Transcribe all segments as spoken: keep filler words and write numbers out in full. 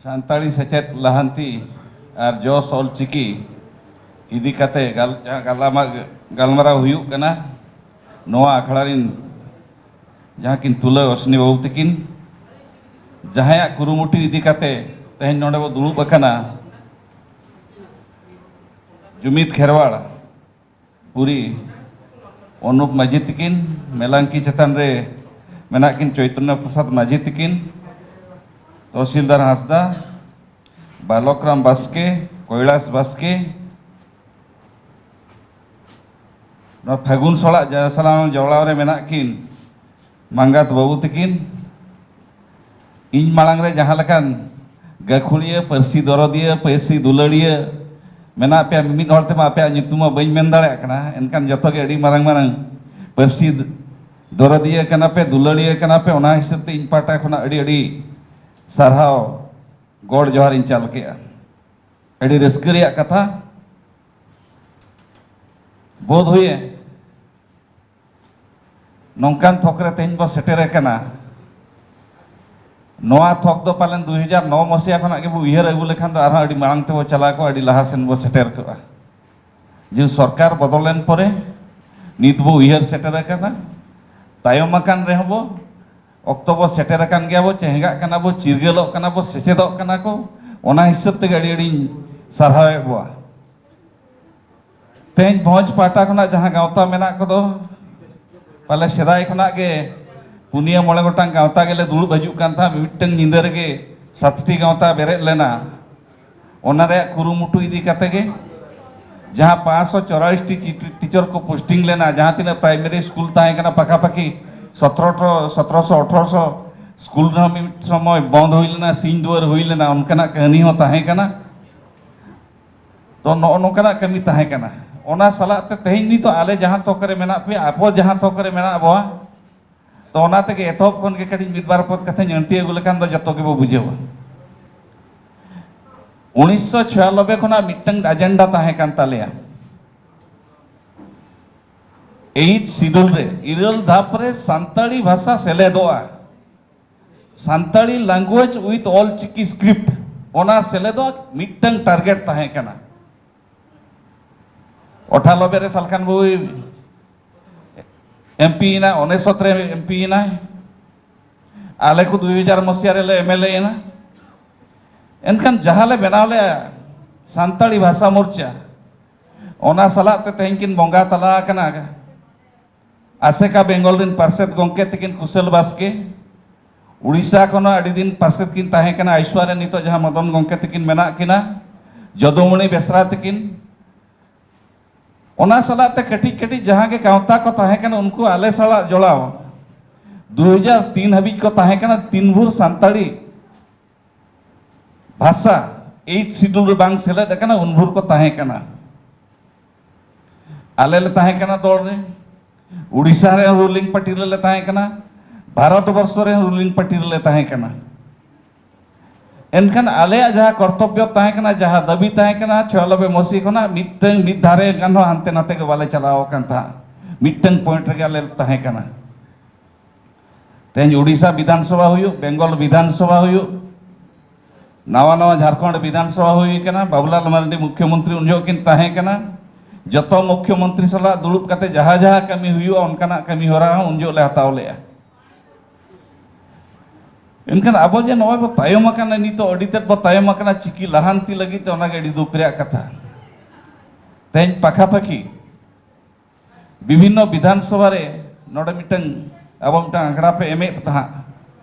ᱥᱟᱱᱛᱟᱲᱤ ᱥᱮᱪᱮᱫ ᱞᱟᱦᱟᱱᱛᱤ ᱟᱨ ᱡᱚᱥ ᱚᱞᱪᱤᱠᱤ ᱤᱫᱤ ᱠᱟᱛᱮ ᱜᱟᱞ-, ᱡᱟᱦᱟᱸ ᱜᱟᱞᱟᱢᱟ-, ᱜᱟᱞᱢᱟᱨᱟᱣ ᱦᱩᱭᱩᱜ ᱠᱟᱱᱟ, ᱱᱚᱣᱟ ᱟᱠᱷᱲᱟ ᱨᱤᱱ ᱡᱟᱦᱟᱸ ᱠᱤᱱ ᱛᱩᱞᱟᱹᱣ ᱚᱥᱱᱤ ᱵᱟᱹᱵᱩ ᱛᱟᱹᱠᱤᱱ, ᱡᱟᱦᱟᱸᱭᱟᱜ ᱠᱩᱨᱩᱢᱩᱴᱩ ᱤᱫᱤ ᱠᱟᱛᱮ ᱛᱮᱦᱮᱧ ᱱᱚᱰᱮ ᱵᱚ ᱫᱩᱲᱩᱵ ᱟᱠᱟᱱᱟ, ᱡᱩᱢᱤᱫ ᱠᱷᱮᱨᱣᱟᱲ ᱯᱩᱨᱤ ᱚᱱᱩᱯ ᱢᱟᱹᱡᱷᱤ ᱛᱤᱠᱤᱱ, ᱢᱮᱞᱟᱝᱠᱤ ᱪᱮᱛᱟᱱ ᱨᱮ ᱢᱮᱱᱟᱜ ᱠᱤᱱ ᱪᱳᱭᱛᱚᱱᱭᱚ ᱯᱨᱚᱥᱟᱫᱽ ᱢᱟᱹᱡᱷᱤ ᱛᱤᱠᱤᱱ, ᱛᱚᱦᱥᱤᱞᱫᱟᱨ ᱦᱟᱸᱥᱫᱟ, ᱵᱟᱞᱚᱠ ᱨᱟᱢ ᱵᱟᱥᱠᱮ, ᱠᱚᱭᱞᱟᱥ ᱵᱟᱥᱠᱮ, ᱱᱚᱣᱟ ᱯᱷᱟᱹᱜᱩᱱ ᱥᱚᱲᱟᱜ ᱡᱟ-, ᱥᱟᱞᱟᱢ ᱡᱚᱲᱟᱣ ᱨᱮ ᱢᱮᱱᱟᱜ ᱠᱤᱱ ᱢᱟᱸᱜᱟᱛ ᱵᱟᱹᱵᱩ ᱛᱤᱠᱤᱱ, ᱤᱧ ᱢᱟᱲᱟᱝ ᱨᱮ ᱡᱟᱦᱟᱸ ᱞᱮᱠᱟᱱ ᱜᱟᱹᱠᱷᱩᱲᱤᱭᱟᱹ, ᱯᱟᱹᱨᱥᱤ ᱫᱚᱨᱚᱫᱤᱭᱟᱹ, ᱯᱟᱹᱨᱥᱤ ᱫᱩᱞᱟᱹᱲᱤᱭᱟᱹ ᱢᱮᱱᱟᱜ ᱯᱮᱭᱟ, ᱢᱤᱢᱤᱫ ᱦᱚᱲ ᱛᱮᱢᱟ ᱟᱯᱮᱭᱟᱜ ᱧᱩᱛᱩᱢ ᱢᱟ ᱵᱟᱹᱧ ᱢᱮᱱ ᱫᱟᱲᱮᱭᱟᱜ ᱠᱟᱱᱟ, ᱮᱱᱠᱷᱟᱱ ᱡᱚᱛᱚ ᱜᱮ ᱟᱹᱰᱤ ᱢᱟᱨᱟᱝ ᱢᱟᱨᱟᱝ ᱯᱟᱹᱨᱥᱤ ᱫᱚᱨᱚᱫᱤᱭᱟᱹ ᱠᱟᱱᱟ ᱯᱮ, ᱫᱩᱞᱟᱹᱲᱤᱭᱟᱹ ᱠᱟᱱᱟ ᱯᱮ᱾ ᱚᱱᱟ ᱦᱤᱥᱟᱹᱵ ᱛᱮ ᱤᱧ ᱯᱟᱦᱴᱟ ᱠᱷᱚᱱᱟᱜ ᱟᱹᱰᱤ ᱟᱹᱰᱤ ᱥᱟᱨᱦᱟᱣ, ᱜᱚᱰ ᱡᱚᱦᱟᱨ ᱤᱧ ᱪᱟᱞ ᱠᱮᱜᱼᱟ᱾ ᱟᱹᱰᱤ ᱨᱟᱹᱥᱠᱟᱹ ᱨᱮᱭᱟᱜ ᱠᱟᱛᱷᱟ᱾ ᱵᱳᱫᱷ ᱦᱩᱭᱮ ᱱᱚᱝᱠᱟᱱ ᱛᱷᱚᱠ ᱨᱮ ᱛᱮᱦᱮᱧ ᱵᱚ ᱥᱮᱴᱮᱨ ᱟᱠᱟᱱᱟ᱾ ᱱᱚᱣᱟ ᱛᱷᱚᱠ ᱫᱚ ᱯᱟᱞᱮᱱ ᱫᱩᱭ ᱦᱟᱡᱟᱨ ᱱᱚ ᱢᱚᱥᱤᱦᱟ ᱠᱷᱚᱱᱟᱜ ᱜᱮᱵᱚ ᱩᱭᱦᱟᱹᱨ ᱟᱹᱜᱩ ᱞᱮᱠᱷᱟᱱ ᱫᱚ ᱟᱨᱦᱚᱸ ᱟᱹᱰᱤ ᱢᱟᱲᱟᱝ ᱛᱮᱵᱚ ᱪᱟᱞᱟᱣ ᱠᱚᱜᱼᱟ, ᱟᱹᱰᱤ ᱞᱟᱦᱟ ᱥᱮᱱ ᱵᱚ ᱥᱮᱴᱮᱨ ᱠᱚᱜᱼᱟ᱾ ᱡᱮ ᱥᱚᱨᱠᱟᱨ ᱵᱚᱫᱚᱞ ᱮᱱ ᱯᱚᱨᱮ ᱱᱤᱛ ᱵᱚ ᱩᱭᱦᱟᱹᱨ ᱥᱮᱴᱮᱨ ᱟᱠᱟᱱᱟ, ᱛᱟᱭᱚᱢ ᱟᱠᱟᱱ ᱨᱮᱦᱚᱸ ᱵᱚ ᱚᱠᱛᱚ ᱵᱚ ᱥᱮᱴᱮᱨ ᱟᱠᱟᱱ ᱜᱮᱭᱟ, ᱵᱚ ᱪᱮᱦᱜᱟᱜ ᱠᱟᱱᱟ, ᱵᱚ ᱪᱤᱨᱜᱟᱹᱞᱚᱜ ᱠᱟᱱᱟ, ᱵᱚ ᱥᱮᱪᱮᱫᱚᱜ ᱠᱟᱱᱟ ᱠᱚ᱾ ᱚᱱᱟ ᱦᱤᱥᱟᱹᱵ ᱛᱮᱜᱮ ᱟᱹᱰᱤ ᱟᱹᱰᱤᱧ ᱥᱟᱨᱦᱟᱣᱮᱫ ᱵᱚᱣᱟ᱾ ᱛᱮᱦᱮᱧ ᱵᱷᱚᱸᱡᱽ ᱯᱟᱦᱴᱟ ᱠᱷᱚᱱᱟᱜ ᱡᱟᱦᱟᱸ ᱜᱟᱶᱛᱟ ᱢᱮᱱᱟᱜ ᱠᱚᱫᱚ, ᱯᱟᱞᱮ ᱥᱮᱫᱟᱭ ᱠᱷᱚᱱᱟᱜ ᱜᱮ ᱯᱩᱱᱭᱟᱹ ᱢᱚᱬᱮ ᱜᱚᱴᱟᱝ ᱜᱟᱶᱛᱟ ᱜᱮᱞᱮ ᱫᱩᱲᱩᱵ ᱦᱤᱡᱩᱜ ᱠᱟᱱ ᱛᱟᱦᱮᱸᱫ᱾ ᱢᱤᱫᱴᱟᱝ ᱧᱤᱫᱟᱹ ᱨᱮᱜᱮ ᱥᱟᱛᱴᱤ ᱜᱟᱶᱛᱟ ᱵᱮᱨᱮᱫ ᱞᱮᱱᱟ᱾ ᱚᱱᱟ ᱨᱮᱭᱟᱜ ᱠᱩᱨᱩᱢᱩᱴᱩ ᱤᱫᱤ ᱠᱟᱛᱮ ᱜᱮ ᱡᱟᱦᱟᱸ ᱯᱟᱸᱪᱥᱚ ᱪᱚᱣᱨᱟᱥᱤ ᱴᱤ ᱴᱤᱪᱟᱨ ᱠᱚ ᱯᱳᱥᱴᱤᱝ ᱞᱮᱱᱟ, ᱡᱟᱦᱟᱸ ᱛᱤᱱᱟᱹᱜ ᱯᱨᱟᱭᱢᱟᱨᱤ ᱥᱠᱩᱞ ᱛᱟᱦᱮᱸ ᱠᱟᱱᱟ, ᱯᱟᱠᱟᱯᱟᱠᱤ ᱥᱚᱛᱨᱚ, ᱥᱚᱛᱨᱚᱥᱚ ᱟᱴᱷᱨᱚᱥᱚ ᱥᱠᱩᱞ ᱨᱮᱦᱚᱸ ᱢᱤᱫ ᱥᱚᱢᱚᱭ ᱵᱚᱱᱫ ᱦᱩᱭ ᱞᱮᱱᱟ, ᱥᱤᱧ ᱫᱩᱣᱟᱹᱨ ᱦᱩᱭ ᱞᱮᱱᱟ, ᱚᱱᱠᱟᱱᱟᱜ ᱠᱟᱹᱦᱱᱤ ᱦᱚᱸ ᱛᱟᱦᱮᱸ ᱠᱟᱱᱟ᱾ ᱛᱚ, ᱱᱚᱜᱼᱚ ᱱᱚᱝᱠᱟᱱᱟᱜ ᱠᱟᱹᱢᱤ ᱛᱟᱦᱮᱸ ᱠᱟᱱᱟ᱾ ᱚᱱᱟ ᱥᱟᱞᱟᱜ ᱛᱮ ᱛᱮᱦᱮᱧ ᱱᱤᱛᱚᱜ ᱟᱞᱮ ᱡᱟᱦᱟᱸ ᱛᱷᱚᱠ ᱨᱮ ᱢᱮᱱᱟᱜ ᱯᱮᱭᱟ, ᱟᱵᱚ ᱡᱟᱦᱟᱸ ᱛᱷᱚᱠ ᱨᱮ ᱢᱮᱱᱟᱜ ᱵᱚᱣᱟ, ᱛᱚ, ᱚᱱᱟ ᱛᱮᱜᱮ ᱮᱛᱚᱦᱚᱵ ᱠᱷᱚᱱ ᱜᱮ ᱠᱟᱹᱴᱤᱡ ᱢᱤᱫ ᱵᱟᱨ ᱯᱚᱫ ᱠᱟᱛᱷᱟᱧ ᱟᱹᱬᱛᱤ ᱟᱹᱜᱩ ᱞᱮᱠᱷᱟᱱ ᱫᱚ ᱡᱚᱛᱚ ᱜᱮᱵᱚ ᱵᱩᱡᱷᱟᱹᱣᱟ᱾ ᱩᱱᱤᱥᱥᱚ ᱪᱷᱤᱭᱟᱱᱚᱵᱵᱳᱭ ᱠᱷᱚᱱᱟᱜ ᱢᱤᱫᱴᱟᱝ ᱮᱡᱮᱱᱰᱟ ᱛᱟᱦᱮᱸ ᱠᱟᱱ ᱛᱟᱞᱮᱭᱟ᱾ ᱮᱭᱤᱴ ᱥᱤᱰᱩᱞ ᱨᱮ ᱤᱨᱟᱹᱞ ᱫᱷᱟᱯ ᱨᱮ ᱥᱟᱱᱛᱟᱲᱤ ᱵᱷᱟᱥᱟ ᱥᱮᱞᱮᱫᱚᱜᱼᱟ᱾ Santali language with Ol Chiki script, ᱚᱱᱟ ᱥᱮᱞᱮᱫᱚᱜ ᱢᱤᱫᱴᱟᱝ target ᱛᱟᱦᱮᱸ ᱠᱟᱱᱟ᱾ ᱚᱴᱷᱟᱞᱚᱵᱮ ᱨᱮ ᱥᱟᱞᱠᱷᱟᱱ ᱵᱟᱹᱵᱩᱭ M P ᱮᱱᱟ, ᱩᱱᱤᱥᱥᱚ ᱨᱮ M P ᱮᱱᱟᱭ, ᱟᱞᱮ ᱠᱚ ᱫᱩᱭ ᱦᱟᱡᱟᱨ ᱢᱟᱹᱥᱤᱭᱟ ᱨᱮᱞᱮ M L A ᱮᱱᱟ᱾ ᱮᱱᱠᱷᱟᱱ ᱡᱟᱦᱟᱸ ᱞᱮ ᱵᱮᱱᱟᱣ ᱞᱮᱜᱼᱟ ᱥᱟᱱᱛᱟᱲᱤ ᱵᱷᱟᱥᱟ ᱢᱳᱨᱪᱟ, ᱚᱱᱟ ᱥᱟᱞᱟᱜ ᱛᱮ ᱛᱮᱦᱮᱧ ᱠᱤᱱ ᱵᱚᱸᱜᱟ ᱛᱟᱞᱟ ᱟᱠᱟᱱᱟ ᱟᱥᱮᱠᱟ ᱵᱮᱝᱜᱚᱞ ᱨᱮᱱ ᱯᱟᱨᱥᱮᱛ ᱜᱚᱢᱠᱮ ᱛᱟᱹᱠᱤᱱ ᱠᱩᱥᱟᱹᱞ ᱵᱟᱥᱠᱮ, ᱩᱲᱤᱥᱥᱟ ᱠᱷᱚᱱ ᱦᱚᱸ ᱟᱹᱰᱤ ᱫᱤᱱ ᱯᱟᱨᱥᱮᱛ ᱠᱤᱱ ᱛᱟᱦᱮᱸ ᱠᱟᱱᱟ, ᱟᱭᱥᱣᱟᱨᱭᱟ ᱱᱤᱛᱚᱜ ᱡᱟᱦᱟᱸ ᱢᱚᱫᱚᱱ ᱜᱚᱢᱠᱮ ᱛᱟᱹᱠᱤᱱ ᱢᱮᱱᱟᱜ ᱠᱤᱱᱟ, ᱡᱚᱫᱩᱢᱚᱬᱤ ᱵᱮᱥᱨᱟ ᱛᱟᱹᱠᱤᱱ, ᱚᱱᱟ ᱥᱟᱞᱟᱜ ᱛᱮ ᱠᱟᱹᱴᱤᱡ ᱠᱟᱹᱴᱤᱡ ᱡᱟᱦᱟᱸ ᱜᱮ ᱜᱟᱶᱛᱟ ᱠᱚ ᱛᱟᱦᱮᱸ ᱠᱟᱱᱟ, ᱩᱱᱠᱩ ᱟᱞᱮ ᱥᱟᱞᱟᱜ ᱡᱚᱲᱟᱣ ᱫᱩ ᱦᱟᱡᱟᱨ ᱛᱤᱱ ᱦᱟᱹᱵᱤᱡ ᱠᱚ ᱛᱟᱦᱮᱸ ᱠᱟᱱᱟ᱾ ᱛᱤᱱ ᱵᱷᱳᱨ ᱥᱟᱱᱛᱟᱲᱤ ᱵᱷᱟᱥᱟ eighth schedule ᱨᱮ ᱵᱟᱝ ᱥᱮᱞᱮᱫ ᱟᱠᱟᱱᱟ, ᱩᱱ ᱵᱷᱳᱨ ᱠᱚ ᱛᱟᱦᱮᱸ ᱠᱟᱱᱟ᱾ ᱟᱞᱮ ᱞᱮ ᱛᱟᱦᱮᱸ ᱠᱟᱱᱟ ᱫᱚᱞ ᱨᱮ, ᱩᱲᱤᱥᱥᱟ ᱨᱮ ruling party ᱨᱮᱞᱮ ᱛᱟᱦᱮᱸ ᱠᱟᱱᱟ, ᱵᱷᱟᱨᱚᱛ ᱵᱚᱨᱥᱚ ᱨᱮ ruling party ᱨᱮᱞᱮ ᱛᱟᱦᱮᱸ ᱠᱟᱱᱟ᱾ ᱮᱱᱠᱷᱟᱱ ᱟᱞᱮᱭᱟᱜ ᱡᱟᱦᱟᱸ ᱠᱚᱨᱛᱚᱵᱽᱵᱚ ᱛᱟᱦᱮᱸ ᱠᱟᱱᱟ, ᱡᱟᱦᱟᱸ ᱫᱟᱹᱵᱤ ᱛᱟᱦᱮᱸ ᱠᱟᱱᱟ, ᱪᱷᱚᱭᱟᱱᱚᱵᱵᱳᱭ ᱢᱚᱥᱤ ᱠᱷᱚᱱᱟᱜ ᱢᱤᱫᱴᱟᱝ, ᱢᱤᱫ ᱫᱷᱟᱨᱮ ᱜᱟᱱ ᱦᱚᱸ ᱦᱟᱱᱛᱮ ᱱᱟᱛᱮ ᱜᱮ ᱵᱟᱞᱮ ᱪᱟᱞᱟᱣ ᱟᱠᱟᱱ ᱛᱟᱦᱮᱸᱫ᱾ ᱢᱤᱫᱴᱟᱝ point ᱨᱮᱜᱮ ᱟᱞᱮ ᱞᱮ ᱛᱟᱦᱮᱸ ᱠᱟᱱᱟ᱾ ᱛᱮᱦᱮᱧ ᱩᱲᱤᱥᱥᱟ ᱵᱤᱫᱷᱟᱱ ᱥᱚᱵᱷᱟ ᱦᱩᱭᱩᱜ, ᱵᱮᱝᱜᱚᱞ ᱵᱤᱫᱷᱟᱱ ᱥᱚᱵᱷᱟ ᱦᱩᱭᱩᱜ, ᱱᱟᱣᱟ ᱱᱟᱣᱟ ᱡᱷᱟᱲᱠᱷᱚᱸᱰ ᱵᱤᱫᱷᱟᱱ ᱥᱚᱵᱷᱟ ᱦᱩᱭ ᱠᱟᱱᱟ, ᱵᱟᱵᱩᱞᱟᱞ ᱢᱟᱨᱰᱤ ᱢᱩᱠᱷᱭᱚᱢᱚᱱᱛᱨᱤ ᱩᱱ ᱡᱚᱦᱚᱜ ᱠᱤᱱ ᱛᱟᱦᱮᱸ ᱠᱟᱱᱟ᱾ ᱡᱚᱛᱚ ᱢᱩᱠᱷᱭᱚᱢᱚᱱᱛᱨᱤ ᱥᱟᱞᱟᱜ ᱫᱩᱲᱩᱵ ᱠᱟᱛᱮ ᱡᱟᱦᱟᱸ ᱡᱟᱦᱟᱸ ᱠᱟᱹᱢᱤ ᱦᱩᱭᱩᱜᱼᱟ, ᱚᱱᱠᱟᱱᱟᱜ ᱠᱟᱹᱢᱤ ᱦᱚᱨᱟ ᱦᱚᱸ ᱩᱱ ᱡᱚᱦᱚᱜ ᱞᱮ ᱦᱟᱛᱟᱣ ᱞᱮᱜᱼᱟ᱾ ᱮᱱᱠᱷᱟᱱ ᱟᱵᱚ ᱡᱮ ᱱᱚᱜᱼᱚᱭ ᱵᱚ ᱛᱟᱭᱚᱢ ᱟᱠᱟᱱᱟ, ᱱᱤᱛᱚᱜ ᱟᱹᱰᱤ ᱛᱮᱫ ᱵᱚ ᱛᱟᱭᱚᱢ ᱟᱠᱟᱱᱟ ᱪᱤᱠᱤ ᱞᱟᱦᱟᱱᱛᱤ ᱞᱟᱹᱜᱤᱫ ᱛᱮ, ᱚᱱᱟᱜᱮ ᱟᱹᱰᱤ ᱫᱩᱠ ᱨᱮᱭᱟᱜ ᱠᱟᱛᱷᱟ᱾ ᱛᱮᱦᱮᱧ ᱯᱟᱠᱷᱟᱯᱟᱠᱷᱤ ᱵᱤᱵᱷᱤᱱᱱᱚ ᱵᱤᱫᱷᱟᱱ ᱥᱚᱵᱷᱟ ᱨᱮ ᱱᱚᱰᱮ ᱢᱤᱫᱴᱟᱝ, ᱟᱵᱚ ᱢᱤᱫᱴᱟᱝ ᱟᱠᱷᱲᱟ ᱯᱮ ᱮᱢᱮᱫ ᱛᱟᱦᱮᱸᱫ,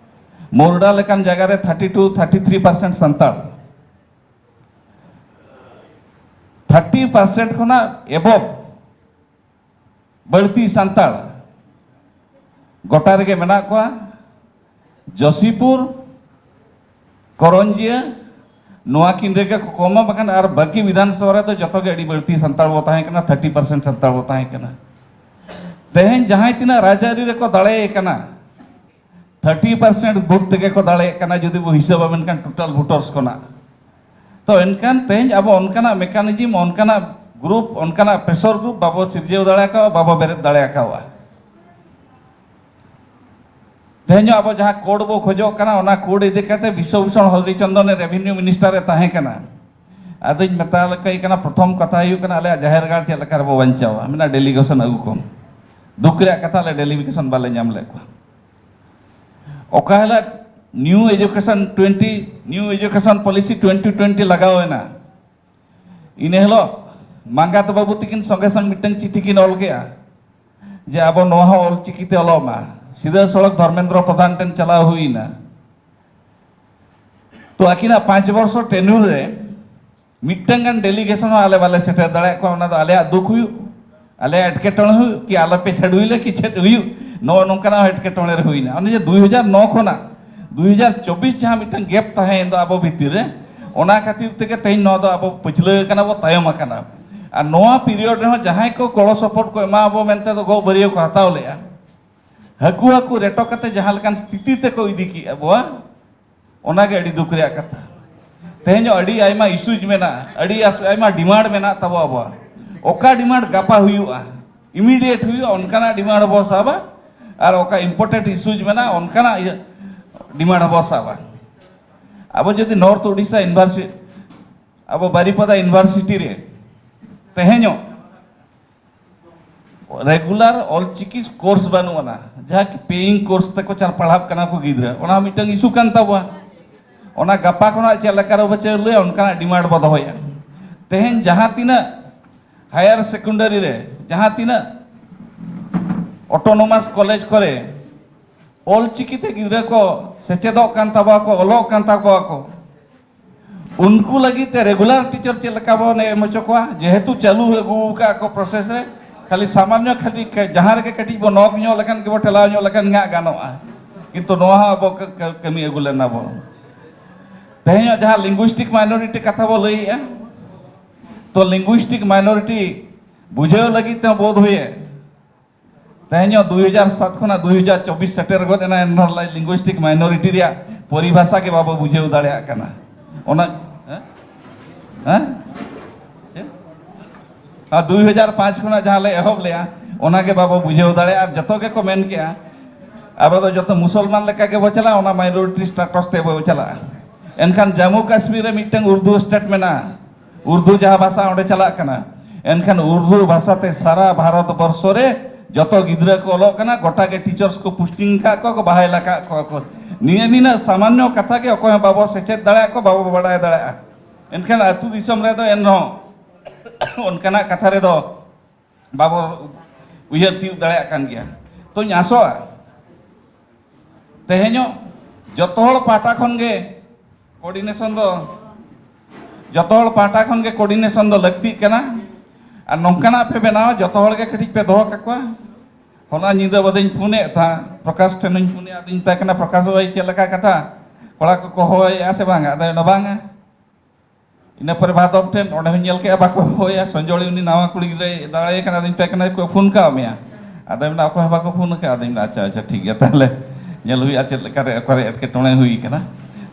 ᱢᱳᱨᱰᱟ ᱞᱮᱠᱟᱱ ᱡᱟᱭᱜᱟ ᱨᱮ thirty two, thirty three percent Santal, thirty percent ᱠᱷᱚᱱᱟᱜ above ᱵᱟᱹᱲᱛᱤ ᱥᱟᱱᱛᱟᱲ ᱜᱚᱴᱟ ᱨᱮᱜᱮ ᱢᱮᱱᱟᱜ ᱠᱚᱣᱟ᱾ ᱡᱚᱥᱤᱯᱩᱨ, ᱠᱚᱨᱚᱧᱡᱤᱭᱟᱹ, ᱱᱚᱣᱟ ᱠᱤᱱ ᱨᱮᱜᱮ ᱠᱚ ᱠᱚᱢᱟ, ᱵᱟᱠᱷᱟᱱ ᱟᱨ ᱵᱟᱹᱠᱤ ᱵᱤᱫᱷᱟᱱ ᱥᱚᱵᱷᱟ ᱨᱮᱫᱚ ᱡᱚᱛᱚ ᱜᱮ ᱟᱹᱰᱤ ᱵᱟᱹᱲᱛᱤ ᱥᱟᱱᱛᱟᱲ ᱵᱚ ᱛᱟᱦᱮᱸ ᱠᱟᱱᱟ, thirty percent ᱥᱟᱱᱛᱟᱲ ᱵᱚ ᱛᱟᱦᱮᱸ ᱠᱟᱱᱟ᱾ ᱛᱮᱦᱮᱧ ᱡᱟᱦᱟᱸᱭ ᱛᱤᱱᱟᱹᱜ ᱨᱟᱡᱽᱟᱹᱨᱤ ᱨᱮᱠᱚ ᱫᱟᱲᱮ ᱠᱟᱱᱟ, thirty percent vote ᱛᱮᱜᱮ ᱠᱚ ᱫᱟᱲᱮᱭᱟᱜ ᱠᱟᱱᱟ, ᱡᱩᱫᱤ ᱵᱚ ᱦᱤᱥᱟᱹᱵᱟ ᱢᱮᱱᱠᱷᱟᱱ total voters ᱠᱷᱚᱱᱟᱜ᱾ ᱛᱚ ᱮᱱᱠᱷᱟᱱ ᱛᱮᱦᱮᱧ ᱟᱵᱚ ᱚᱱᱠᱟᱱᱟᱜ mechanism, ᱚᱱᱠᱟᱱᱟᱜ group, ᱚᱱᱠᱟᱱᱟᱜ pressure group ᱵᱟᱵᱚ ᱥᱤᱨᱡᱟᱹᱣ ᱫᱟᱲᱮ ᱟᱠᱟᱣᱟ, ᱵᱟᱵᱚ ᱵᱮᱨᱮᱫ ᱫᱟᱲᱮ ᱟᱠᱟᱣᱟ᱾ ᱛᱮᱦᱮᱧ ᱟᱵᱚ ᱡᱟᱦᱟᱸ ᱠᱳᱰ ᱵᱚ ᱠᱷᱚᱡᱚᱜ ᱠᱟᱱᱟ, ᱚᱱᱟ ᱠᱳᱰ ᱤᱫᱤ ᱠᱟᱛᱮ ᱵᱤᱥᱥᱚ ᱵᱷᱩᱥᱚᱱ ᱦᱚᱨᱤᱪᱚᱱᱫᱚᱱ ᱨᱮᱵᱷᱮᱱᱤᱭᱩ ᱢᱤᱱᱤᱥᱴᱟᱨ ᱮ ᱛᱟᱦᱮᱸ ᱠᱟᱱᱟ᱾ ᱟᱫᱚᱧ ᱢᱮᱛᱟ ᱞᱮᱠᱚ ᱠᱟᱱᱟ, ᱯᱨᱚᱛᱷᱚᱢ ᱠᱟᱛᱷᱟ ᱦᱩᱭᱩᱜ ᱠᱟᱱᱟ, ᱟᱞᱮᱭᱟᱜ ᱡᱟᱦᱮᱨ ᱜᱟᱲ ᱪᱮᱫ ᱞᱮᱠᱟ ᱨᱮᱵᱚ ᱵᱟᱧᱪᱟᱣᱟ, ᱢᱮᱱᱟ ᱰᱮᱞᱤᱜᱮᱥᱚᱱ ᱟᱹᱜᱩ ᱠᱚᱢ᱾ ᱫᱩᱠ ᱨᱮᱭᱟᱜ ᱠᱟᱛᱷᱟ, ᱟᱞᱮ ᱰᱮᱞᱤᱜᱮᱥᱚᱱ ᱵᱟᱞᱮ ᱧᱟᱢ ᱞᱮᱫ ᱠᱚᱣᱟ᱾ ᱚᱠᱟ ᱦᱤᱞᱳᱜ New education twenty, New education policy twenty twenty ᱞᱟᱜᱟᱣ ᱮᱱᱟ, ᱤᱱᱟᱹ ᱦᱤᱞᱳᱜ ᱢᱟᱸᱜᱟᱛ ᱵᱟᱹᱵᱩ ᱛᱤᱠᱤᱱ ᱥᱚᱸᱜᱮ ᱥᱚᱝ ᱢᱤᱫᱴᱟᱝ ᱪᱤᱴᱷᱤ ᱠᱤᱱ ᱚᱞ ᱠᱮᱜᱼᱟ ᱡᱮ ᱟᱵᱚ ᱱᱚᱣᱟ ᱦᱚᱸ ᱚᱞᱪᱤᱠᱤ ᱛᱮ ᱚᱞᱚᱜ ᱢᱟ᱾ ᱥᱤᱫᱷᱟᱹ ᱥᱚᱲᱚᱠ ᱫᱷᱚᱨᱢᱮᱱᱫᱨᱚ ᱯᱨᱚᱫᱷᱟᱱ ᱴᱷᱮᱱ ᱪᱟᱞᱟᱣ ᱦᱩᱭ ᱮᱱᱟ᱾ ᱛᱚ ᱟᱹᱠᱤᱱᱟᱜ ᱯᱟᱸᱪ ᱵᱚᱨᱥᱚ ᱴᱮᱱᱩᱨ ᱨᱮ ᱢᱤᱫᱴᱟᱝ ᱜᱟᱱ ᱰᱮᱞᱤᱜᱮᱥᱚᱱ ᱦᱚᱸ ᱟᱞᱮ ᱵᱟᱞᱮ ᱥᱮᱴᱮᱨ ᱫᱟᱲᱮᱭᱟᱜ ᱠᱚᱣᱟ, ᱚᱱᱟ ᱫᱚ ᱟᱞᱮᱭᱟᱜ ᱫᱩᱠ ᱦᱩᱭᱩᱜ, ᱟᱞᱮᱭᱟᱜ ᱮᱴᱠᱮᱴᱚᱬᱮ ᱦᱩᱭᱩᱜ ᱠᱤ ᱟᱞᱮ ᱯᱮ ᱪᱷᱟᱹᱰᱩᱭ ᱞᱮ ᱠᱤ ᱪᱮᱫ ᱦᱩᱭᱩᱜ, ᱱᱚᱜᱼᱚ ᱱᱚᱝᱠᱟᱱᱟᱜ ᱦᱚᱸ ᱮᱴᱠᱮᱴᱚᱬᱮ ᱨᱮ ᱦᱩᱭᱱᱟ᱾ ᱚᱱᱮ ᱡᱮ ᱫᱩᱭ ᱦᱟᱡᱟᱨ ᱱᱚ ᱠᱷᱚᱱᱟᱜ ᱫᱩᱭ ᱦᱟᱡᱟᱨ ᱪᱚᱵᱵᱤᱥ ᱡᱟᱦᱟᱸ ᱢᱤᱫᱴᱟᱝ ᱜᱮᱯ ᱛᱟᱦᱮᱸᱭᱮᱱ ᱫᱚ ᱟᱵᱚ ᱵᱷᱤᱛᱤᱨ ᱨᱮ, ᱚᱱᱟ ᱠᱷᱟᱹᱛᱤᱨ ᱛᱮᱜᱮ ᱛᱮᱦᱮᱧ ᱱᱚᱣᱟ ᱫᱚ ᱟᱵᱚ ᱯᱟᱹᱪᱷᱞᱟᱹ ᱟᱠᱟᱱᱟ ᱵᱚ, ᱛᱟᱭᱚᱢ ᱟᱠᱟᱱᱟ᱾ ᱟᱨ ᱱᱚᱣᱟ ᱯᱤᱨᱤᱭᱚᱰ ᱨᱮᱦᱚᱸ ᱡᱟᱦᱟᱸᱭ ᱠᱚ ᱜᱚᱲᱚ ᱥᱚᱯᱚᱦᱚᱫ ᱠᱚ ᱮᱢᱟ ᱟᱵᱚ ᱢᱮᱱᱛᱮ ᱫᱚ ᱜᱚᱜ ᱵᱟᱹᱨᱭᱟᱹ ᱠᱚ ᱦᱟᱛᱟᱣ ᱞᱮᱜᱼᱟ, ᱦᱟᱹᱠᱩ ᱦᱟᱹᱠᱩ ᱨᱮᱴᱚ ᱠᱟᱛᱮ ᱡᱟᱦᱟᱸ ᱞᱮᱠᱟᱱ ᱥᱛᱷᱤᱛᱤ ᱛᱮᱠᱚ ᱤᱫᱤ ᱠᱮᱜᱼᱟ ᱵᱚᱣᱟ, ᱚᱱᱟᱜᱮ ᱟᱹᱰᱤ ᱫᱩᱠ ᱨᱮᱭᱟᱜ ᱠᱟᱛᱷᱟ᱾ ᱛᱮᱦᱮᱧ ᱦᱚᱸ ᱟᱹᱰᱤ ᱟᱭᱢᱟ ᱤᱥᱩᱡᱽ ᱢᱮᱱᱟᱜᱼᱟ, ᱟᱹᱰᱤ ᱟᱥ-, ᱟᱭᱢᱟ ᱰᱤᱢᱟᱱᱰ ᱢᱮᱱᱟᱜ ᱛᱟᱵᱚ ᱟᱵᱚᱣᱟᱜ᱾ ᱚᱠᱟ ᱰᱤᱢᱟᱱᱰ ᱜᱟᱯᱟ ᱦᱩᱭᱩᱜᱼᱟ, ᱤᱢᱤᱰᱤᱭᱮᱴ ᱦᱩᱭᱩᱜᱼᱟ, ᱚᱱᱠᱟᱱᱟᱜ ᱰᱤᱢᱟᱱᱰ ᱵᱚ ᱥᱟᱵᱟ᱾ ᱟᱨ ᱚᱠᱟ ᱤᱢᱯᱚᱨᱴᱮᱱᱴ ᱤᱥᱩᱡᱽ ᱢᱮᱱᱟᱜᱼᱟ, ᱚᱱᱠᱟᱱᱟᱜ ᱤᱭᱟᱹ ᱰᱤᱢᱟᱱᱰ ᱵᱚ ᱥᱟᱵᱟ᱾ ᱟᱵᱚ ᱡᱩᱫᱤ ᱱᱚᱨᱛᱷ ᱩᱰᱤᱥᱟ ᱤᱭᱩᱱᱤᱵᱷᱟᱨᱥᱤᱴᱤ, ᱟᱵᱚ ᱵᱟᱨᱤᱯᱟᱫᱟ ᱤᱭᱩᱱᱤᱵᱷᱟᱨᱥᱤᱴᱤ ᱨᱮ ᱛᱮᱦᱮᱧᱚᱜ ᱨᱮᱜᱩᱞᱟᱨ ᱚᱞᱪᱤᱠᱤ ᱠᱳᱨᱥ ᱵᱟᱹᱱᱩᱜ ᱟᱱᱟ, ᱡᱟᱦᱟᱸ ᱠᱤ ᱯᱮᱭᱤᱝ ᱠᱳᱨᱥ ᱛᱮᱠᱚ ᱪᱟᱞ ᱯᱟᱲᱦᱟᱜ ᱠᱟᱱᱟ ᱠᱚ ᱜᱤᱫᱽᱨᱟᱹ, ᱚᱱᱟ ᱦᱚᱸ ᱢᱤᱫᱴᱟᱝ ᱤᱥᱩ ᱠᱟᱱ ᱛᱟᱵᱚᱣᱟ᱾ ᱚᱱᱟ ᱜᱟᱯᱟ ᱠᱷᱚᱱᱟᱜ ᱪᱮᱫ ᱞᱮᱠᱟ ᱨᱮᱵᱚ ᱪᱟᱹᱞᱩᱭᱟ, ᱚᱱᱠᱟᱱᱟᱜ ᱰᱤᱢᱟᱱᱰ ᱵᱚ ᱫᱚᱦᱚᱭᱟ᱾ ᱛᱮᱦᱮᱧ ᱡᱟᱦᱟᱸ ᱛᱤᱱᱟᱹᱜ ᱦᱟᱭᱟᱨ ᱥᱮᱠᱮᱱᱰᱟᱨᱤ ᱨᱮ, ᱡᱟᱦᱟᱸ ᱛᱤᱱᱟᱹᱜ ᱚᱴᱳᱱᱚᱢᱟᱥ ᱠᱚᱞᱮᱡᱽ ᱠᱚᱨᱮ ᱚᱞᱪᱤᱠᱤ ᱛᱮ ᱜᱤᱫᱽᱨᱟᱹ ᱠᱚ ᱥᱮᱪᱮᱫᱚᱜ ᱠᱟᱱ ᱛᱟᱵᱚᱣᱟ ᱠᱚ, ᱚᱞᱚᱜ ᱠᱟᱱ ᱛᱟᱠᱚᱣᱟ ᱠᱚ, ᱩᱱᱠᱩ ᱞᱟᱹᱜᱤᱫ ᱛᱮ ᱨᱮᱜᱩᱞᱟᱨ ᱴᱤᱪᱟᱨ ᱪᱮᱫ ᱞᱮᱠᱟ ᱵᱚᱱ ᱮᱢ ᱦᱚᱪᱚ ᱠᱚᱣᱟ, ᱡᱮᱦᱮᱛᱩ ᱪᱟᱹᱞᱩ ᱟᱹᱜᱩ ᱟᱠᱟᱫ ᱠᱚ ᱯᱨᱚᱥᱮᱥ ᱨᱮ, ᱠᱷᱟᱹᱞᱤ ᱥᱟᱢᱟᱱᱭᱚ ᱠᱷᱟᱹᱞᱤ ᱠᱟ-, ᱡᱟᱦᱟᱸ ᱨᱮᱜᱮ ᱠᱟᱹᱴᱤᱡ ᱵᱚᱱ ᱱᱚᱠ ᱧᱚᱜ ᱞᱮᱠᱷᱟᱱ ᱜᱮᱵᱚᱱ ᱴᱷᱮᱞᱟᱣ ᱧᱚᱜ ᱞᱮᱠᱷᱟᱱ ᱜᱮ ᱦᱟᱸᱜ ᱜᱟᱱᱚᱜᱼᱟ, ᱠᱤᱱᱛᱩ ᱱᱚᱣᱟ ᱦᱚᱸ ᱟᱵᱚ ᱠᱟ-, ᱠᱟ-, ᱠᱟᱹᱢᱤ ᱟᱹᱜᱩ ᱞᱮᱱᱟ ᱵᱚᱱ᱾ ᱛᱮᱦᱮᱧᱟᱜ ᱡᱟᱦᱟᱸ ᱞᱤᱝᱜᱩᱭᱥᱴᱤᱠ ᱢᱟᱭᱱᱚᱨᱤᱴᱤ ᱠᱟᱛᱷᱟ ᱵᱚ ᱞᱟᱹᱭᱮᱜᱼᱟ, ᱛᱚ ᱞᱤᱝᱜᱩᱭᱥᱴᱤᱠ ᱢᱟᱭᱱᱚᱨᱤᱴᱤ ᱵᱩᱡᱷᱟᱹᱣ ᱞᱟᱹᱜᱤᱫ ᱛᱮᱦᱚᱸ ᱵᱳᱫᱷ ᱦᱚᱭᱮ ᱛᱮᱦᱮᱧ ᱦᱚᱸ ᱫᱩᱭ ᱦᱟᱡᱟᱨ ᱥᱟᱛ ᱠᱷᱚᱱᱟᱜ ᱫᱩᱭ ᱦᱟᱡᱟᱨ ᱪᱚᱵᱵᱤᱥ ᱥᱮᱴᱮᱨ ᱜᱚᱫ ᱮᱱᱟ, ᱮᱱ ᱨᱮᱦᱚᱸ ᱞᱤᱝᱜᱩᱭᱥᱴᱤᱠ ᱢᱟᱭᱱᱚᱨᱤᱴᱤ ᱨᱮᱭᱟᱜ ᱯᱚᱨᱤᱵᱷᱟᱥᱟ ᱜᱮ ᱵᱟᱵᱚ ᱵᱩᱡᱷᱟᱹᱣ ᱫᱟᱲᱮᱭᱟᱜ ᱠᱟᱱᱟ᱾ ᱚᱱᱟ, ᱦᱮᱸ? ᱦᱮᱸ? ᱪᱮᱫ? ᱟᱨ ᱫᱩᱭ ᱦᱟᱡᱟᱨ ᱯᱟᱸᱪ ᱠᱷᱚᱱᱟᱜ ᱡᱟᱦᱟᱸ ᱞᱮ ᱮᱦᱚᱵ ᱞᱮᱜᱼᱟ, ᱚᱱᱟ ᱜᱮ ᱵᱟᱵᱚ ᱵᱩᱡᱷᱟᱹᱣ ᱫᱟᱲᱮᱭᱟᱜᱼᱟ᱾ ᱟᱨ ᱡᱚᱛᱚ ᱜᱮᱠᱚ ᱢᱮᱱ ᱠᱮᱜᱼᱟ, ᱟᱵᱚ ᱫᱚ ᱡᱚᱛᱚ ᱢᱩᱥᱚᱞᱢᱟᱱ ᱞᱮᱠᱟ ᱜᱮᱵᱚ ᱪᱟᱞᱟᱜᱼᱟ, ᱚᱱᱟ ᱢᱟᱭᱱᱚᱨᱤᱴᱤ ᱥᱴᱮᱴᱟᱥ ᱛᱮ ᱵᱚ ᱪᱟᱞᱟᱜᱼᱟ᱾ ᱮᱱᱠᱷᱟᱱ ᱡᱟᱢᱢᱩ ᱠᱟᱥᱢᱤᱨ ᱨᱮ ᱢᱤᱫᱴᱟᱝ ᱩᱨᱫᱩ ᱥᱴᱮᱴ ᱢᱮᱱᱟᱜᱼᱟ, ᱩᱨᱫᱩ ᱡᱟᱦᱟᱸ ᱵᱷᱟᱥᱟ ᱚᱸᱰᱮ ᱪᱟᱞᱟᱜ ᱠᱟᱱᱟ, ᱮᱱᱠᱷᱟᱱ ᱩᱨᱫᱩ ᱵᱷᱟᱥᱟ ᱛᱮ ᱥᱟᱨᱟ ᱵᱷᱟᱨᱚᱛ ᱵᱚᱨᱥᱚ ᱨᱮ ᱡᱚᱛᱚ ᱜᱤᱫᱽᱨᱟᱹ ᱠᱚ ᱚᱞᱚᱜ ᱠᱟᱱᱟ, ᱜᱚᱴᱟ ᱜᱮ ᱴᱤᱪᱟᱨᱥ ᱠᱚ ᱯᱳᱥᱴᱤᱝ ᱟᱠᱟᱫ ᱠᱚᱣᱟ ᱠᱚ, ᱵᱟᱦᱟᱞ ᱟᱠᱟᱫ ᱠᱚᱣᱟ ᱠᱚ᱾ ᱱᱤᱭᱟᱹ ᱱᱤᱱᱟᱹᱜ ᱥᱟᱢᱟᱱᱱᱚ ᱠᱟᱛᱷᱟ ᱜᱮ ᱚᱠᱚᱭ ᱦᱚᱸ ᱵᱟᱵᱚ ᱥᱮᱪᱮᱫ ᱫᱟᱲᱮᱭᱟᱜ ᱠᱚ, ᱵᱟᱵᱚ ᱵᱟᱲᱟᱭ ᱫᱟᱲᱮᱭᱟᱜᱼᱟ᱾ ᱮᱱᱠᱷᱟᱱ ᱟᱹᱛᱩ ᱫᱤᱥᱚᱢ ᱨᱮᱫᱚ ᱮᱱᱨᱮᱦᱚᱸ ᱚᱱᱠᱟᱱᱟᱜ ᱠᱟᱛᱷᱟ ᱨᱮᱫᱚ ᱵᱟᱵᱚ ᱩᱭᱦᱟᱹᱨ ᱛᱤᱭᱳᱜ ᱫᱟᱲᱮᱭᱟᱜ ᱠᱟᱱ ᱜᱮᱭᱟ᱾ ᱛᱚᱧ ᱟᱥᱚᱜᱼᱟ, ᱛᱮᱦᱮᱧᱚᱜ ᱡᱚᱛᱚ ᱦᱚᱲ ᱯᱟᱦᱴᱟ ᱠᱷᱚᱱ ᱜᱮ ᱠᱳᱚᱨᱰᱤᱱᱮᱥᱚᱱ ᱫᱚ, ᱡᱚᱛᱚ ᱦᱚᱲ ᱯᱟᱦᱴᱟ ᱠᱷᱚᱱ ᱜᱮ ᱠᱳᱚᱨᱰᱤᱱᱮᱥᱚᱱ ᱫᱚ ᱞᱟᱹᱠᱛᱤᱜ ᱠᱟᱱᱟ᱾ ᱟᱨ ᱱᱚᱝᱠᱟᱱᱟᱜ ᱯᱮ ᱵᱮᱱᱟᱣᱟ, ᱡᱚᱛᱚ ᱦᱚᱲ ᱜᱮ ᱠᱟᱹᱴᱤᱡ ᱯᱮ ᱫᱚᱦᱚ ᱠᱟᱠᱚᱣᱟ᱾ ᱦᱚᱞᱟ ᱧᱤᱫᱟᱹ ᱵᱟᱫᱮᱧ ᱯᱷᱳᱱᱮᱫ ᱛᱟᱦᱮᱸ, ᱯᱨᱚᱠᱟᱥ ᱴᱷᱮᱱᱤᱧ ᱯᱷᱳᱱᱮᱫ, ᱟᱫᱚᱧ ᱢᱮᱛᱟᱭ ᱠᱟᱱᱟ, "ᱯᱨᱚᱠᱟᱥ ᱵᱷᱟᱭ, ᱪᱮᱫ ᱞᱮᱠᱟ ᱠᱟᱛᱷᱟ, ᱠᱚᱲᱟ ᱠᱚᱠᱚ ᱦᱚᱦᱚᱭᱮᱫᱼᱟ ᱥᱮ ᱵᱟᱝ?" ᱟᱫᱚᱭ ᱢᱮᱱᱫᱟ, "ᱵᱟᱝᱟ᱾" ᱤᱱᱟᱹ ᱯᱚᱨᱮ ᱵᱷᱟᱫᱚᱵ ᱴᱷᱮᱱ, ᱚᱸᱰᱮ ᱦᱚᱸᱧ ᱧᱮᱞ ᱠᱮᱫᱼᱟ, ᱵᱟᱠᱚ ᱦᱚᱦᱚᱭᱟ᱾ ᱥᱚᱧᱡᱚᱲᱤ, ᱩᱱᱤ ᱱᱟᱣᱟ ᱠᱩᱲᱤ ᱜᱤᱫᱽᱨᱟᱹᱭ ᱫᱟᱲᱮᱭᱟᱭ ᱠᱟᱱᱟ, ᱟᱫᱚᱧ ᱢᱮᱛᱟᱭ ᱠᱟᱱᱟ, "ᱠᱚ ᱯᱷᱳᱱ ᱠᱟᱜ ᱢᱮᱭᱟ?" ᱟᱫᱚᱭ ᱢᱮᱱᱫᱟ, "ᱚᱠᱚᱭ ᱦᱚᱸ ᱵᱟᱠᱚ ᱯᱷᱳᱱ ᱟᱠᱟᱫᱼᱟ?" ᱟᱫᱚᱧ ᱢᱮᱱᱫᱟ, "ᱟᱪᱪᱷᱟ, ᱟᱪᱪᱷᱟ, ᱴᱷᱤᱠ ᱜᱮᱭᱟ, ᱛᱟᱦᱚᱞᱮ ᱧᱮᱞ ᱦᱩᱭᱩᱜᱼᱟ ᱪᱮᱫ ᱞᱮᱠᱟᱨᱮ ᱚᱠᱟᱨᱮ ᱮᱴᱠᱮᱴᱚᱬᱮ ᱦᱩᱭ ᱠᱟᱱᱟ᱾"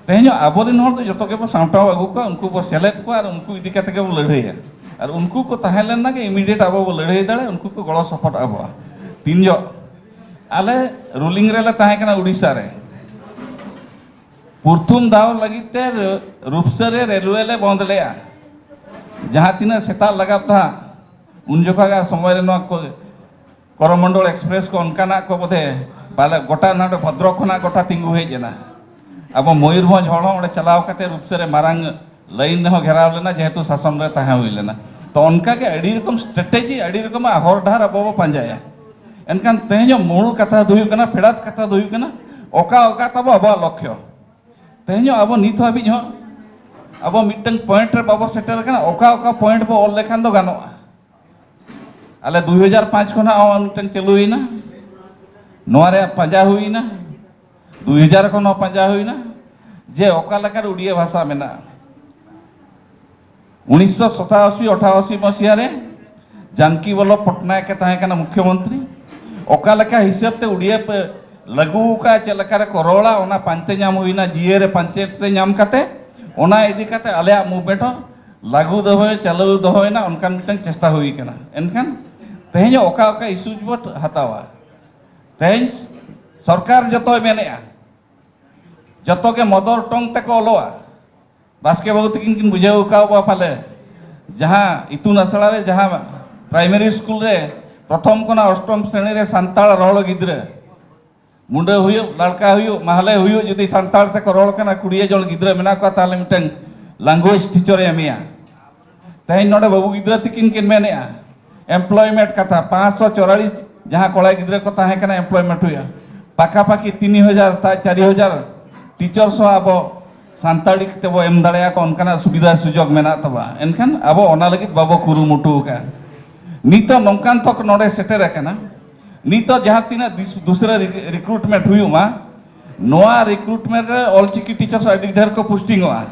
ᱛᱮᱦᱮᱧᱚᱜ ᱟᱵᱚᱨᱮᱱ ᱦᱚᱲ ᱫᱚ ᱡᱚᱛᱚ ᱜᱮᱵᱚ ᱥᱟᱢᱴᱟᱣ ᱟᱹᱜᱩ ᱠᱚᱣᱟ, ᱩᱱᱠᱩ ᱵᱚ ᱥᱮᱞᱮᱫ ᱠᱚᱣᱟ ᱟᱨ ᱩᱱᱠᱩ ᱤᱫᱤ ᱠᱟᱛᱮ ᱜᱮᱵᱚ ᱞᱟᱹᱲᱦᱟᱹᱭᱟ᱾ ᱟᱨ ᱩᱱᱠᱩ ᱠᱚ ᱛᱟᱦᱮᱸ ᱞᱮᱱ ᱜᱮ ᱤᱢᱤᱰᱤᱭᱮᱴ ᱟᱵᱚ ᱵᱚ ᱞᱟᱹᱲᱦᱟᱹᱭ ᱫᱟᱲᱮᱭᱟᱜᱼᱟ, ᱩᱱᱠᱩ ᱠᱚ ᱜᱚᱲᱚ ᱥᱚᱯᱚᱦᱚᱫ ᱟᱵᱚᱣᱟ᱾ ᱛᱤᱱ ᱡᱚᱦᱚᱜ ᱟᱞᱮ ᱨᱩᱞᱤᱝ ᱨᱮᱞᱮ ᱛᱟᱦᱮᱸ ᱠᱟᱱᱟ ᱩᱲᱤᱥᱥᱟ ᱨᱮ, ᱯᱨᱚᱛᱷᱚᱢ ᱫᱟᱣ ᱞᱟᱹᱜᱤᱫ ᱛᱮ ᱨᱩᱯᱥᱟᱹ ᱨᱮ ᱨᱮᱞᱣᱮ ᱞᱮ ᱵᱚᱱᱫ ᱞᱮᱜᱼᱟ᱾ ᱡᱟᱦᱟᱸ ᱛᱤᱱᱟᱹᱜ ᱥᱮᱛᱟᱜ ᱞᱟᱜᱟᱣ ᱛᱟᱦᱮᱸᱫ, ᱩᱱ ᱡᱚᱠᱷᱟ ᱜᱮ ᱥᱚᱢᱚᱭ ᱨᱮ ᱱᱚᱣᱟ ᱠᱚ ᱠᱚᱨᱚᱢᱚᱱᱰᱚᱞ ᱮᱠᱥᱯᱨᱮᱥ ᱠᱚ ᱚᱱᱠᱟᱱᱟᱜ ᱠᱚ ᱵᱚᱫᱷᱮ ᱯᱟᱞᱮ ᱜᱚᱴᱟ ᱱᱚᱰᱮ ᱵᱷᱚᱫᱨᱚᱠ ᱠᱷᱚᱱᱟᱜ ᱜᱚᱴᱟ ᱛᱤᱸᱜᱩ ᱦᱮᱡ ᱮᱱᱟ᱾ ᱟᱵᱚ ᱢᱚᱭᱩᱨᱵᱷᱚᱸᱡᱽ ᱦᱚᱲ ᱦᱚᱸ ᱚᱸᱰᱮ ᱪᱟᱞᱟᱣ ᱠᱟᱛᱮ ᱨᱩᱯᱥᱟᱹ ᱨᱮ ᱢᱟᱨᱟᱝ ᱞᱟᱭᱤᱱ ᱨᱮᱦᱚᱸ ᱜᱷᱮᱨᱟᱣ ᱞᱮᱱᱟ, ᱡᱮᱦᱮᱛᱩ ᱥᱟᱥᱚᱱ ᱨᱮ ᱛᱟᱦᱮᱸ ᱦᱩᱭ ᱞᱮᱱᱟ᱾ ᱛᱚ ᱚᱱᱠᱟ ᱜᱮ ᱟᱹᱰᱤ ᱨᱚᱠᱚᱢ ᱥᱴᱨᱮᱴᱮᱡᱤ, ᱟᱹᱰᱤ ᱨᱚᱠᱚᱢᱟᱜ ᱦᱚᱨ ᱰᱟᱦᱟᱨ ᱟᱵᱚ ᱵᱚ ᱯᱟᱸᱡᱟᱭᱟ᱾ ᱮᱱᱠᱷᱟᱱ ᱛᱮᱦᱮᱧᱚᱜ ᱢᱩᱞ ᱠᱟᱛᱷᱟ ᱫᱚ ᱦᱩᱭᱩᱜ ᱠᱟᱱᱟ, ᱯᱷᱮᱰᱟᱛ ᱠᱟᱛᱷᱟ ᱫᱚ ᱦᱩᱭᱩᱜ ᱠᱟᱱᱟ, ᱚᱠᱟ ᱚᱠᱟ ᱛᱟᱵᱚ ᱟᱵᱚᱣᱟᱜ ᱞᱚᱠᱠᱷᱚ᱾ ᱛᱮᱦᱮᱧᱚᱜ ᱟᱵᱚ ᱱᱤᱛ ᱦᱟᱹᱵᱤᱡ ᱦᱚᱸ ᱟᱵᱚ ᱢᱤᱫᱴᱟᱝ ᱯᱚᱭᱮᱱᱴ ᱨᱮ ᱵᱟᱵᱚ ᱥᱮᱴᱮᱨ ᱟᱠᱟᱱᱟ, ᱚᱠᱟ ᱚᱠᱟ ᱯᱚᱭᱮᱱᱴ ᱵᱚ ᱚᱞ ᱞᱮᱠᱷᱟᱱ ᱫᱚ ᱜᱟᱱᱚᱜᱼᱟ᱾ ᱟᱞᱮ ᱫᱩ ᱦᱟᱡᱟᱨ ᱯᱟᱸᱪ ᱠᱷᱚᱱᱟᱜ ᱦᱚᱸ ᱢᱤᱫᱴᱟᱝ ᱪᱟᱹᱞᱩᱭᱮᱱᱟ, ᱱᱚᱣᱟ ᱨᱮᱭᱟᱜ ᱯᱟᱸᱡᱟ ᱦᱩᱭᱮᱱᱟ, ᱫᱩ ᱦᱟᱡᱟᱨ ᱠᱷᱚᱱ ᱦᱚᱸ ᱯᱟᱸᱡᱟ ᱦᱩᱭᱮᱱᱟ ᱡᱮ ᱚᱠᱟ ᱞᱮᱠᱟᱨᱮ ᱩᱲᱤᱭᱟ ᱵᱷᱟᱥᱟ ᱢᱮᱱᱟᱜᱼᱟ᱾ ᱩᱱᱤᱥᱥᱚ ᱥᱟᱛᱟᱥᱤ ᱟᱴᱷᱟᱥᱤ ᱢᱟᱥᱤᱦᱟ ᱨᱮ ᱡᱟᱱᱠᱤ ᱵᱚᱞᱞᱚᱵᱷ ᱯᱚᱴᱱᱟᱭᱮᱠ ᱮ ᱛᱟᱦᱮᱸ ᱠᱟᱱᱟ ᱢᱩᱠᱷᱭᱚᱢᱚᱱᱛᱨᱤ᱾ ᱚᱠᱟ ᱞᱮᱠᱟ ᱦᱤᱥᱟᱹᱵ ᱛᱮ ᱩᱲᱤᱭᱟ ᱯᱮ ᱞᱟᱹᱜᱩ ᱟᱠᱟᱫᱼᱟ, ᱪᱮᱫ ᱞᱮᱠᱟ ᱨᱮᱠᱚ ᱨᱚᱲᱟ, ᱚᱱᱟ ᱯᱟᱱᱛᱮ ᱧᱟᱢ ᱦᱩᱭᱱᱟ, ᱡᱤᱭᱟᱹ ᱨᱮ ᱯᱟᱱᱛᱮ ᱧᱟᱢ ᱠᱟᱛᱮ ᱚᱱᱟ ᱤᱫᱤ ᱠᱟᱛᱮ ᱟᱞᱮᱭᱟᱜ ᱢᱩᱵᱷᱢᱮᱱᱴ ᱦᱚᱸ ᱞᱟᱹᱜᱩ ᱫᱚᱦᱚ, ᱪᱟᱹᱞᱩ ᱫᱚᱦᱚᱭᱮᱱᱟ, ᱚᱱᱠᱟᱱ ᱢᱤᱫᱴᱟᱝ ᱪᱮᱥᱴᱟ ᱦᱩᱭ ᱠᱟᱱᱟ᱾ ᱮᱱᱠᱷᱟᱱ ᱛᱮᱦᱮᱧ ᱚᱠᱟ ᱚᱠᱟ ᱤᱥᱩᱡᱽ ᱵᱚ ᱦᱟᱛᱟᱣᱟ, ᱛᱮᱦᱮᱧ ᱥᱚᱨᱠᱟᱨ ᱡᱚᱛᱚᱭ ᱢᱮᱱᱮᱜᱼᱟ, ᱡᱚᱛᱚ ᱜᱮ ᱢᱚᱫᱚᱨ ᱴᱚᱝ ᱛᱮᱠᱚ ᱚᱞᱚᱜᱼᱟ᱾ ᱵᱟᱥᱠᱮ ᱵᱟᱹᱵᱩ ᱛᱟᱹᱠᱤᱱ ᱠᱤᱱ ᱵᱩᱡᱷᱟᱹᱣ ᱟᱠᱟᱫ ᱠᱚᱣᱟ ᱯᱟᱞᱮ, ᱡᱟᱦᱟᱸ ᱤᱛᱩᱱ ᱟᱥᱲᱟ ᱨᱮ, ᱡᱟᱦᱟᱸ ᱯᱨᱟᱭᱢᱟᱨᱤ ᱥᱠᱩᱞ ᱨᱮ ᱯᱨᱚᱛᱷᱚᱢ ᱠᱷᱚᱱᱟᱜ ᱚᱥᱴᱚᱢ ᱥᱨᱮᱱᱤ ᱨᱮ ᱥᱟᱱᱛᱟᱲ ᱨᱚᱲ ᱜᱤᱫᱽᱨᱟᱹ, ᱢᱩᱸᱰᱟᱹ ᱦᱩᱭᱩᱜ, ᱞᱟᱲᱠᱟ ᱦᱩᱭᱩᱜ, ᱢᱟᱦᱞᱮ ᱦᱩᱭᱩᱜ, ᱡᱩᱫᱤ ᱥᱟᱱᱛᱟᱲ ᱛᱮᱠᱚ ᱨᱚᱲ ᱠᱟᱱᱟ, ᱠᱩᱲᱤ ᱡᱚᱱ ᱜᱤᱫᱽᱨᱟᱹ ᱢᱮᱱᱟᱜ ᱠᱚᱣᱟ, ᱛᱟᱦᱞᱮ ᱢᱤᱫᱴᱟᱝ language teacher ᱮ ᱮᱢᱮᱭᱟ᱾ ᱛᱮᱦᱮᱧ ᱱᱚᱰᱮ ᱵᱟᱹᱵᱩ ᱜᱤᱫᱽᱨᱟᱹ ᱛᱤᱠᱤᱱ ᱠᱤᱱ ᱢᱮᱱᱮᱜᱼᱟ, employment ᱠᱟᱛᱷᱟ, ᱯᱟᱸᱪᱥᱚ ᱪᱚᱣᱟᱞᱤᱥ ᱡᱟᱦᱟᱸ ᱠᱚᱲᱟ ᱜᱤᱫᱽᱨᱟᱹ ᱠᱚ ᱛᱟᱦᱮᱸ ᱠᱟᱱᱟ, employment ᱦᱩᱭᱩᱜᱼᱟ᱾ ᱯᱟᱠᱟᱯᱟᱠᱤ ᱛᱤᱱ ᱦᱟᱡᱟᱨ ᱛᱟ ᱪᱟᱨ ᱦᱟᱡᱟᱨ teachers ᱦᱚᱸ ᱟᱵᱚ ᱥᱟᱱᱛᱟᱲᱤ ᱛᱮᱵᱚ ᱮᱢ ᱫᱟᱲᱮᱭᱟᱠᱚ, ᱚᱱᱠᱟᱱᱟᱜ ᱥᱩᱵᱤᱫᱷᱟ ᱥᱩᱡᱳᱜᱽ ᱢᱮᱱᱟᱜ ᱛᱟᱵᱚᱱᱟ᱾ ᱮᱱᱠᱷᱟᱱ ᱟᱵᱚ ᱚᱱᱟ ᱞᱟᱹᱜᱤᱫ ᱵᱟᱵᱚ ᱠᱩᱨᱩᱢᱩᱴᱩ ᱟᱠᱟᱫᱼᱟ᱾ ᱱᱤᱛᱚᱜ ᱱᱚᱝᱠᱟᱱ ᱛᱷᱚᱠ ᱱᱚᱰᱮ ᱥᱮᱴᱮᱨ ᱟᱠᱟᱱᱟ, ᱱᱤᱛᱚᱜ ᱡᱟᱦᱟᱸ ᱛᱤᱱᱟᱹᱜ ᱫᱤᱥ-, ᱫᱩᱥᱨᱟᱹ ᱨᱤ-, recruitment ᱦᱩᱭᱩᱜ ᱢᱟ, ᱱᱚᱣᱟ recruitment ᱨᱮ ᱚᱞᱪᱤᱠᱤ teachers ᱟᱹᱰᱤ ᱰᱷᱮᱨ ᱠᱚ postingᱚᱜᱼᱟ᱾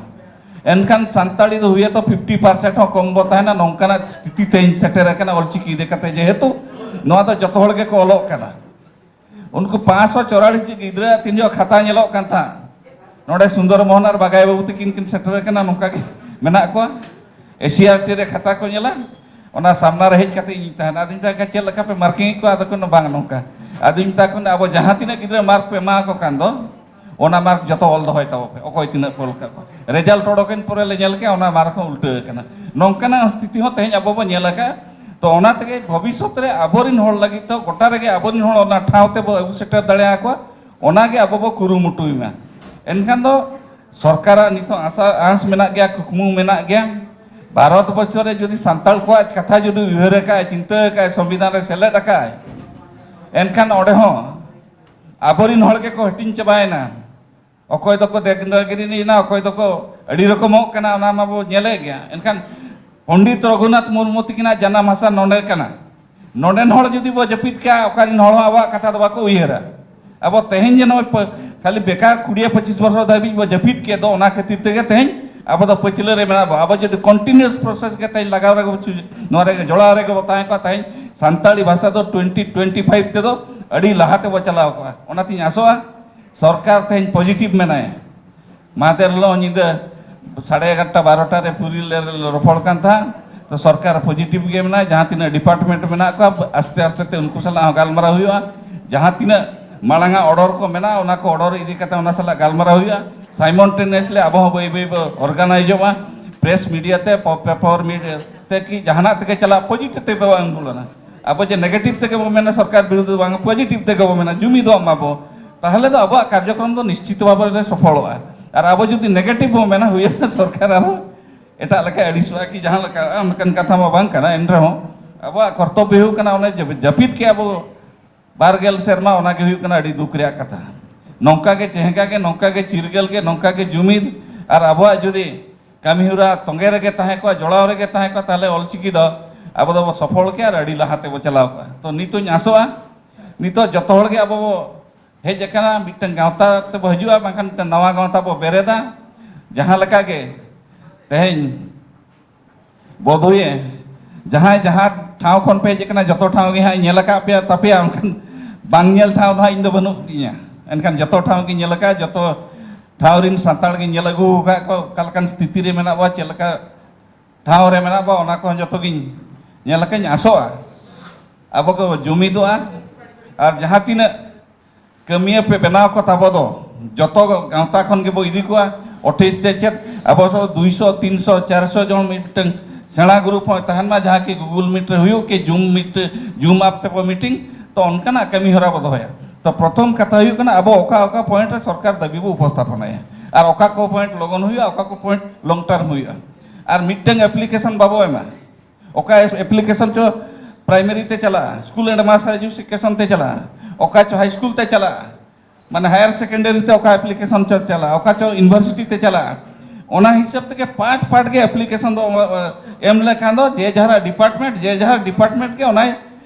ᱮᱱᱠᱷᱟᱱ ᱥᱟᱱᱛᱟᱲᱤ ᱫᱚ ᱦᱩᱭᱮᱛᱚ fifty percent ᱦᱚᱸ ᱠᱚᱢ ᱵᱚ ᱛᱟᱦᱮᱱᱟ, ᱱᱚᱝᱠᱟᱱᱟᱜ ᱥᱛᱷᱤᱛᱤ ᱛᱮᱦᱮᱧ ᱥᱮᱴᱮᱨ ᱟᱠᱟᱱᱟ ᱚᱞᱪᱤᱠᱤ ᱤᱫᱤ ᱠᱟᱛᱮ, ᱡᱮᱦᱮᱛᱩ ᱱᱚᱣᱟ ᱫᱚ ᱡᱚᱛᱚ ᱦᱚᱲ ᱜᱮᱠᱚ ᱚᱞᱚᱜ ᱠᱟᱱᱟ᱾ ᱩᱱᱠᱩ ᱯᱟᱸᱪᱥᱚ ᱪᱚᱣᱟᱞᱤᱥ ᱜᱤᱫᱽᱨᱟᱹ ᱛᱤᱱ ᱡᱚᱦᱚᱜ ᱠᱷᱟᱛᱟ ᱧᱮᱞᱚᱜ ᱠᱟᱱ ᱛᱟᱦᱮᱸᱫ, ᱱᱚᱰᱮ ᱥᱩᱱᱫᱚᱨ ᱢᱳᱦᱚᱱ ᱟᱨ ᱵᱟᱜᱟᱭ ᱵᱟᱹᱵᱩ ᱛᱟᱹᱠᱤᱱ ᱠᱤᱱ ᱥᱮᱴᱮᱨ ᱟᱠᱟᱱᱟ, ᱱᱚᱝᱠᱟ ᱜᱮ ᱢᱮᱱᱟᱜ ᱠᱚᱣᱟ᱾ ᱮᱥᱤ ᱟᱨ ᱴᱤ ᱨᱮ ᱠᱷᱟᱛᱟ ᱠᱚ ᱧᱮᱞᱟ, ᱚᱱᱟ ᱥᱟᱢᱱᱟ ᱨᱮ ᱦᱮᱡ ᱠᱟᱛᱮ ᱤᱧ ᱛᱟᱦᱮᱱᱟ᱾ ᱟᱫᱚᱧ ᱢᱮᱛᱟ ᱠᱚᱣᱟ, "ᱪᱮᱫ ᱞᱮᱠᱟ ᱯᱮ marking ᱮᱫ ᱠᱚᱣᱟ?" ᱟᱫᱚ ᱠᱚ ᱢᱮᱱᱟ, "ᱵᱟᱝ ᱱᱚᱝᱠᱟ᱾" ᱟᱫᱚᱧ ᱢᱮᱛᱟ ᱠᱚ ᱠᱟᱱᱟ, "ᱟᱵᱚ ᱡᱟᱦᱟᱸ ᱛᱤᱱᱟᱹᱜ ᱜᱤᱫᱽᱨᱟᱹ mark ᱯᱮ ᱮᱢᱟ ᱠᱚ ᱠᱟᱱ ᱫᱚ, ᱚᱱᱟ mark ᱡᱚᱛᱚ ᱚᱞ ᱫᱚᱦᱚᱭ ᱛᱟᱵᱚ ᱯᱮ, ᱚᱠᱚᱭ ᱛᱤᱱᱟᱹᱜ ᱯᱮ ᱚᱞ ᱠᱟᱜ ᱠᱚᱣᱟ᱾ Result ᱚᱰᱚᱠᱮᱱ ᱯᱚᱨᱮ ᱞᱮ ᱧᱮᱞ ᱠᱮᱜᱼᱟ, ᱚᱱᱟ mark ᱦᱚᱸ ᱩᱞᱴᱟᱹ ᱟᱠᱟᱱᱟ᱾" ᱱᱚᱝᱠᱟᱱᱟᱜ ᱥᱛᱷᱤᱛᱤ ᱦᱚᱸ ᱛᱮᱦᱮᱧ ᱟᱵᱚ ᱵᱚ ᱧᱮᱞ ᱟᱠᱟᱫᱼᱟ᱾ ᱛᱚ ᱚᱱᱟ ᱛᱮᱜᱮ ᱵᱷᱚᱵᱤᱥᱥᱚᱛ ᱨᱮ ᱟᱵᱚᱨᱤᱱ ᱦᱚᱲ ᱞᱟᱹᱜᱤᱫ ᱫᱚ ᱜᱚᱴᱟ ᱨᱮᱜᱮ ᱟᱵᱚᱨᱤᱱ ᱦᱚᱲ ᱚᱱᱟ ᱴᱷᱟᱶ ᱛᱮᱵᱚ ᱟᱹᱜᱩ ᱥᱮᱴᱮᱨ ᱫᱟᱲᱮᱭᱟᱠᱚᱣᱟ, ᱚᱱᱟᱜᱮ ᱟᱵᱚ ᱵᱚ ᱠᱩᱨᱩᱢᱩᱴᱩᱭ ᱢᱟ᱾ ᱮᱱᱠᱷᱟᱱ ᱫᱚ ᱥᱚᱨᱠᱟᱨᱟᱜ ᱱᱤᱛᱚᱜ ᱟᱥᱟ ᱟᱸᱥ ᱢᱮᱱᱟᱜ ᱜᱮᱭᱟ, ᱠᱩᱠᱢᱩ ᱢᱮᱱᱟᱜ ᱜᱮᱭᱟ᱾ ᱵᱷᱟᱨᱚᱛ ᱵᱚᱨᱥᱚ ᱨᱮ ᱡᱩᱫᱤ ᱥᱟᱱᱛᱟᱲ ᱠᱚᱣᱟᱜ ᱠᱟᱛᱷᱟ ᱡᱩᱫᱤ ᱩᱭᱦᱟᱹᱨ ᱟᱠᱟᱫᱼᱟᱭ, ᱪᱤᱱᱛᱟᱹ ᱟᱠᱟᱫᱼᱟᱭ, ᱥᱚᱝᱵᱤᱫᱷᱟᱱ ᱨᱮ ᱥᱮᱞᱮᱫ ᱟᱠᱟᱫᱼᱟᱭ, ᱮᱱᱠᱷᱟᱱ ᱚᱸᱰᱮ ᱦᱚᱸ ᱟᱵᱚᱨᱤᱱ ᱦᱚᱲ ᱜᱮᱠᱚ ᱦᱟᱹᱴᱤᱧ ᱪᱟᱵᱟᱭᱮᱱᱟ᱾ ᱚᱠᱚᱭ ᱫᱚᱠᱚ ᱫᱮᱜᱱᱟᱜᱤᱨᱤ ᱮᱱᱟ, ᱚᱠᱚᱭ ᱫᱚᱠᱚ ᱟᱹᱰᱤ ᱨᱚᱠᱚᱢᱚᱜ ᱠᱟᱱᱟ, ᱚᱱᱟ ᱢᱟᱵᱚ ᱧᱮᱞᱮᱫ ᱜᱮᱭᱟ᱾ ᱮᱱᱠᱷᱟᱱ ᱯᱚᱱᱰᱤᱛ ᱨᱚᱜᱷᱩᱱᱟᱛᱷ ᱢᱩᱨᱢᱩ ᱛᱤᱠᱤᱱᱟᱜ ᱡᱟᱱᱟᱢ ᱦᱟᱥᱟ ᱱᱚᱰᱮ ᱠᱟᱱᱟ᱾ ᱱᱚᱰᱮᱱ ᱦᱚᱲ ᱡᱩᱫᱤ ᱵᱚ ᱡᱟᱹᱯᱤᱫ ᱠᱟᱜᱼᱟ, ᱚᱠᱟᱨᱮᱱ ᱦᱚᱲ ᱦᱚᱸ ᱟᱵᱚᱣᱟᱜ ᱠᱟᱛᱷᱟ ᱫᱚ ᱵᱟᱠᱚ ᱩᱭᱦᱟᱹᱨᱟ᱾ ᱟᱵᱚ ᱛᱮᱦᱮᱧ ᱡᱮ ᱱᱚᱜᱼᱚᱭ ᱯᱟᱹ-, ᱠᱷᱟᱹᱞᱤ ᱵᱮᱠᱟᱨ ᱠᱩᱲᱤᱭᱟᱹ ᱯᱚᱸᱪᱤᱥ ᱵᱚᱪᱷᱚᱨ ᱫᱷᱟᱹᱵᱤᱡ ᱵᱚ ᱡᱟᱹᱯᱤᱫ ᱠᱮᱫ ᱫᱚ, ᱚᱱᱟ ᱠᱷᱟᱹᱛᱤᱨ ᱛᱮᱜᱮ ᱛᱮᱦᱮᱧ ᱟᱵᱚ ᱫᱚ ᱯᱟᱹᱪᱷᱞᱟᱹ ᱨᱮ ᱢᱮᱱᱟᱜ ᱵᱚ᱾ ᱟᱵᱚ ᱡᱩᱫᱤ continuous process ᱜᱮ ᱛᱮᱦᱮᱧ ᱞᱟᱜᱟᱣ ᱨᱮᱜᱮ ᱵᱚ ᱪᱩ-, ᱱᱚᱣᱟ ᱨᱮᱜᱮ ᱡᱚᱲᱟᱣ ᱨᱮᱜᱮ ᱵᱚ ᱛᱟᱦᱮᱸ ᱠᱚᱜᱼᱟ, ᱛᱮᱦᱮᱧ ᱥᱟᱱᱛᱟᱲᱤ ᱵᱷᱟᱥᱟ ᱫᱚ twenty twenty five ᱛᱮᱫᱚ ᱟᱹᱰᱤ ᱞᱟᱦᱟ ᱛᱮᱵᱚ ᱪᱟᱞᱟᱣ ᱠᱚᱜᱼᱟ᱾ ᱚᱱᱟᱛᱤᱧ ᱟᱥᱚᱜᱼᱟ, ᱥᱚᱨᱠᱟᱨ ᱛᱮᱦᱮᱧ positive ᱢᱮᱱᱟᱭᱟ᱾ ᱢᱟᱦᱫᱮᱨ ᱦᱤᱞᱳᱜ ᱧᱤᱫᱟᱹ ᱥᱟᱲᱮ ᱮᱜᱟᱨᱚᱴᱟ ᱵᱟᱨᱚᱴᱟ ᱨᱮ ᱯᱩᱨᱤ ᱞᱮ ᱨᱚᱯᱚᱲ ᱠᱟᱱ ᱛᱟᱦᱮᱸᱫ, ᱛᱚ ᱥᱚᱨᱠᱟᱨ positive ᱜᱮ ᱢᱮᱱᱟᱭᱟ᱾ ᱡᱟᱦᱟᱸ ᱛᱤᱱᱟᱹᱜ department ᱢᱮᱱᱟᱜ ᱠᱚᱣᱟ, ᱟᱥᱛᱮ ᱟᱥᱛᱮ ᱛᱮ ᱩᱱᱠᱩ ᱥᱟᱞᱟᱜ ᱦᱚᱸ ᱜᱟᱞᱢᱟᱨᱟᱣ ᱦᱩᱭᱩᱜᱼᱟ᱾ ᱡᱟᱦᱟᱸ ᱛᱤᱱᱟᱹᱜ ᱢᱟᱲᱟᱝ ᱟᱜ ᱚᱨᱰᱟᱨ ᱠᱚ ᱢᱮᱱᱟᱜᱼᱟ, ᱚᱱᱟ ᱠᱚ ᱚᱨᱰᱟᱨ ᱤᱫᱤ ᱠᱟᱛᱮ ᱚᱱᱟ ᱥᱟᱞᱟᱜ ᱜᱟᱞᱢᱟᱨᱟᱣ ᱦᱩᱭᱩᱜᱼᱟ᱾ ᱥᱟᱭᱢᱚᱱᱴᱮᱱᱤᱭᱟᱥᱞᱤ ᱟᱵᱚ ᱦᱚᱸ ᱵᱟᱹᱭ ᱵᱟᱹᱭ ᱵᱚ ᱚᱨᱜᱟᱱᱟᱭᱤᱡᱚᱜᱼᱟ, ᱯᱨᱮᱥ ᱢᱤᱰᱤᱭᱟ ᱛᱮ, ᱯᱮᱯᱟᱨ ᱢᱤᱰᱤᱭᱟ ᱛᱮ, ᱠᱤ ᱡᱟᱦᱟᱱᱟᱜ ᱛᱮᱜᱮ ᱪᱟᱞᱟᱜ, ᱯᱚᱡᱤᱴᱤᱵᱷ ᱛᱮ ᱵᱟᱵᱚ ᱟᱱᱫᱳᱞᱚᱱᱟ᱾ ᱟᱵᱚ ᱡᱮ ᱱᱮᱜᱮᱴᱤᱵᱷ ᱛᱮᱜᱮ ᱵᱚ ᱢᱮᱱᱟ ᱥᱚᱨᱠᱟᱨ ᱵᱤᱨᱩᱫᱷ ᱫᱚ ᱵᱟᱝ, ᱯᱚᱡᱤᱴᱤᱵᱷ ᱛᱮᱜᱮ ᱵᱚ ᱢᱮᱱᱟ, ᱡᱩᱢᱤᱫᱚᱜ ᱢᱟᱵᱚ, ᱛᱟᱦᱚᱞᱮ ᱫᱚ ᱟᱵᱚᱣᱟᱜ ᱠᱟᱨᱡᱚᱠᱨᱚᱢ ᱫᱚ ᱱᱤᱥᱪᱤᱛ ᱵᱷᱟᱵᱮ ᱨᱮ ᱥᱚᱯᱷᱚᱞᱚᱜᱼᱟ᱾ ᱟᱨ ᱟᱵᱚ ᱡᱩᱫᱤ ᱱᱮᱜᱮᱴᱤᱵᱷ ᱵᱚ ᱢᱮᱱᱟ, ᱦᱩᱭᱩᱜᱼᱟ ᱥᱚᱨᱠᱟᱨ ᱟᱨᱦᱚᱸ ᱮᱴᱟᱜ ᱞᱮᱠᱟ ᱟᱹᱲᱤᱥᱚᱜᱼᱟ ᱠᱤ ᱡᱟᱦᱟᱸ ᱞᱮᱠᱟ, ᱚᱱᱠᱟᱱ ᱠᱟᱛᱷᱟ ᱢᱟ ᱵᱟᱝ ᱠᱟᱱᱟ᱾ ᱮᱱ ᱨᱮᱦᱚᱸ ᱟᱵᱚᱣᱟᱜ ᱠᱚᱨᱛᱚᱵᱵᱚ ᱦᱩᱭᱩᱜ ᱠᱟᱱᱟ, ᱚᱱᱮ ᱡᱟᱹᱯᱤᱫ ᱠᱮᱜᱼᱟ ᱵᱚ ᱵᱟᱨ ᱜᱮᱞ ᱥᱮᱨᱢᱟ, ᱚᱱᱟ ᱜᱮ ᱦᱩᱭᱩᱜ ᱠᱟᱱᱟ ᱟᱹᱰᱤ ᱫᱩᱠ ᱨᱮᱭᱟᱜ ᱠᱟᱛᱷᱟ᱾ ᱱᱚᱝᱠᱟ ᱜᱮ ᱪᱮᱦᱮᱸᱜᱟ ᱜᱮ, ᱱᱚᱝᱠᱟ ᱜᱮ ᱪᱤᱨᱜᱟᱹᱞ ᱜᱮ, ᱱᱚᱝᱠᱟ ᱜᱮ ᱡᱩᱢᱤᱫ ᱟᱨ ᱟᱵᱚᱣᱟᱜ ᱡᱩᱫᱤ ᱠᱟᱹᱢᱤ ᱦᱚᱨᱟ ᱛᱚᱸᱜᱮ ᱨᱮᱜᱮ ᱛᱟᱦᱮᱸ ᱠᱚᱜᱼᱟ, ᱡᱚᱲᱟᱣ ᱨᱮᱜᱮ ᱛᱟᱦᱮᱸ ᱠᱚᱜᱼᱟ, ᱛᱟᱦᱚᱞᱮ ᱚᱞᱪᱤᱠᱤ ᱫᱚ ᱟᱵᱚ ᱫᱚᱵᱚ ᱥᱚᱯᱷᱚᱞ ᱠᱮᱭᱟ ᱟᱨ ᱟᱹᱰᱤ ᱞᱟᱦᱟ ᱛᱮᱵᱚ ᱪᱟᱞᱟᱣ ᱠᱚᱜᱼᱟ᱾ ᱛᱚ ᱱᱤᱛᱚᱧ ᱟᱥᱚᱜᱼᱟ, ᱱᱤᱛᱚᱜ ᱡᱚᱛᱚ ᱦᱚᱲ ᱜᱮ ᱟᱵᱚ ᱵᱚ ᱦᱮᱡ ᱟᱠᱟᱱᱟ, ᱢᱤᱫᱴᱟᱝ ᱜᱟᱶᱛᱟ ᱛᱮᱵᱚ ᱦᱤᱡᱩᱜᱼᱟ, ᱵᱟᱝᱠᱷᱟᱱ ᱢᱤᱫᱴᱟᱝ ᱱᱟᱣᱟ ᱜᱟᱶᱛᱟ ᱵᱚ ᱵᱮᱨᱮᱫᱟ᱾ ᱡᱟᱦᱟᱸ ᱞᱮᱠᱟ ᱜᱮ ᱛᱮᱦᱮᱧ ᱵᱚᱫᱷᱩᱭᱮ, ᱡᱟᱦᱟᱸᱭ ᱡᱟᱦᱟᱸ ᱴᱷᱟᱶ ᱠᱷᱚᱱ ᱯᱮ ᱦᱮᱡ ᱟᱠᱟᱱᱟ, ᱡᱚᱛᱚ ᱴᱷᱟᱶ ᱜᱮ ᱦᱟᱸᱜ ᱤᱧ ᱧᱮᱞ ᱟᱠᱟᱫ ᱯᱮᱭᱟ, ᱛᱟᱯᱮᱭᱟ, ᱢᱮᱱᱠᱷᱟᱱ ᱵᱟᱝ ᱧᱮᱞ ᱴᱷᱟᱶ ᱫᱚ ᱦᱟᱸᱜ ᱤᱧ ᱫᱚ ᱵᱟᱹᱱᱩᱜ ᱛᱤᱧᱟ᱾ ᱮᱱᱠᱷᱟᱱ ᱡᱚᱛᱚ ᱴᱷᱟᱶ ᱜᱤᱧ ᱧᱮᱞ ᱟᱠᱟᱫᱼᱟ, ᱡᱚᱛᱚ ᱴᱷᱟᱶ ᱨᱤᱱ ᱥᱟᱱᱛᱟᱲ ᱜᱤᱧ ᱧᱮᱞ ᱟᱹᱜᱩ ᱟᱠᱟᱫ ᱠᱚᱣᱟ, ᱚᱠᱟ ᱞᱮᱠᱟᱱ ᱥᱛᱷᱤᱛᱤ ᱨᱮ ᱢᱮᱱᱟᱜ ᱵᱚᱱᱟ, ᱪᱮᱫ ᱞᱮᱠᱟ ᱴᱷᱟᱶ ᱨᱮ ᱢᱮᱱᱟᱜ ᱵᱚᱱᱟ, ᱚᱱᱟ ᱠᱚᱦᱚᱸ ᱡᱚᱛᱚ ᱜᱤᱧ ᱧᱮᱞ ᱟᱠᱟᱫ᱾ ᱤᱧ ᱟᱥᱚᱜᱼᱟ ᱟᱵᱚ ᱠᱚ ᱡᱩᱢᱤᱫᱚᱜᱼᱟ, ᱟᱨ ᱡᱟᱦᱟᱸ ᱛᱤᱱᱟᱹᱜ ᱠᱟᱹᱢᱤᱭᱟᱹ ᱯᱮ ᱵᱮᱱᱟᱣ ᱠᱚ ᱛᱟᱵᱚ ᱫᱚ, ᱡᱚᱛᱚ ᱜᱟᱶᱛᱟ ᱠᱷᱚᱱ ᱜᱮᱵᱚ ᱤᱫᱤ ᱠᱚᱣᱟ᱾ ᱚᱴᱷᱤᱥ ᱛᱮ ᱪᱮᱫ ᱟᱵᱚ ᱥᱚ ᱫᱩᱭᱥᱚ, ᱛᱤᱱᱥᱚ, ᱪᱟᱨᱥᱚ ᱡᱚᱱ ᱢᱤᱫᱴᱟᱝ ᱥᱮᱬᱟ ᱜᱨᱩᱯ ᱦᱚᱸ ᱛᱟᱦᱮᱱ ᱢᱟ, ᱡᱟᱦᱟᱸ ᱠᱤ ᱜᱩᱜᱩᱞ ᱢᱤᱴ ᱨᱮ ᱦᱩᱭᱩᱜ ᱠᱤ ᱡᱩᱢ ᱢᱤᱴ, ᱡᱩᱢ ᱟᱯ ᱛᱮᱵᱚ ᱢᱤᱴᱤᱝ, ᱛᱚ ᱚᱱᱠᱟᱱᱟᱜ ᱠᱟᱹᱢᱤ ᱦᱚᱨᱟ ᱵᱚ ᱫᱚᱦᱚᱭᱟ᱾ ᱛᱚ ᱯᱨᱚᱛᱷᱚᱢ ᱠᱟᱛᱷᱟ ᱦᱩᱭᱩᱜ ᱠᱟᱱᱟ, ᱟᱵᱚ ᱚᱠᱟ ᱚᱠᱟ ᱯᱚᱭᱮᱱᱴ ᱨᱮ ᱥᱚᱨᱠᱟᱨ ᱫᱟᱹᱵᱤ ᱵᱚ ᱩᱯᱚᱥᱛᱷᱟᱯᱚᱱᱟᱭᱟ, ᱟᱨ ᱚᱠᱟ ᱠᱚ ᱯᱚᱭᱮᱱᱴ ᱞᱚᱜᱚᱱ ᱦᱩᱭᱩᱜᱼᱟ, ᱚᱠᱟ ᱠᱚ ᱯᱚᱭᱮᱱᱴ ᱞᱚᱝ ᱴᱟᱨᱢ ᱦᱩᱭᱩᱜᱼᱟ, ᱟᱨ ᱢᱤᱫᱴᱟᱝ ᱮᱯᱞᱤᱠᱮᱥᱚᱱ ᱵᱟᱵᱚ ᱮᱢᱟ᱾ ᱚᱠᱟ ᱮᱯᱞᱤᱠᱮᱥᱚᱱ ᱪᱚ ᱯᱨᱟᱭᱢᱟᱨᱤ ᱛᱮ ᱪᱟᱞᱟᱜᱼᱟ, ᱥᱠᱩᱞ ᱮᱱᱰ ᱢᱟᱥ ᱮᱰᱩᱠᱮᱥᱚᱱ ᱛᱮ ᱪᱟᱞᱟᱜᱼᱟ, ᱚᱠᱟ ᱪᱚ ᱦᱟᱭ ᱥᱠᱩᱞ ᱛᱮ ᱪᱟᱞᱟᱜᱼᱟ, ᱢᱟᱱᱮ ᱦᱟᱭᱟᱨ ᱥᱮᱠᱮᱱᱰᱟᱨᱤ ᱛᱮ ᱚᱠᱟ ᱮᱯᱞᱤᱠᱮᱥᱚᱱ ᱪᱚ ᱪᱟᱞᱟᱜᱼᱟ, ᱚᱠᱟ ᱪᱚ ᱤᱭᱩᱱᱤᱵᱷᱟᱨᱥᱤᱴᱤ ᱛᱮ ᱪᱟᱞᱟᱜᱼᱟ, ᱚᱱᱟ ᱦᱤᱥᱟᱹᱵ ᱛᱮᱜᱮ ᱯᱟᱴ ᱯᱟᱴ ᱜᱮ ᱮᱯᱞᱤᱠᱮᱥᱚᱱ ᱫᱚ ᱮᱢ ᱞᱮᱠᱷᱟᱱ ᱫᱚ ᱡᱮ ᱡᱟᱦᱟᱨ ᱰᱤᱯᱟᱨᱴᱢᱮᱱᱴ, ᱡᱮ ᱡᱟᱦᱟᱨ ᱰᱤᱯᱟᱨᱴᱢᱮᱱᱴ ᱜᱮ ᱚᱱᱟ,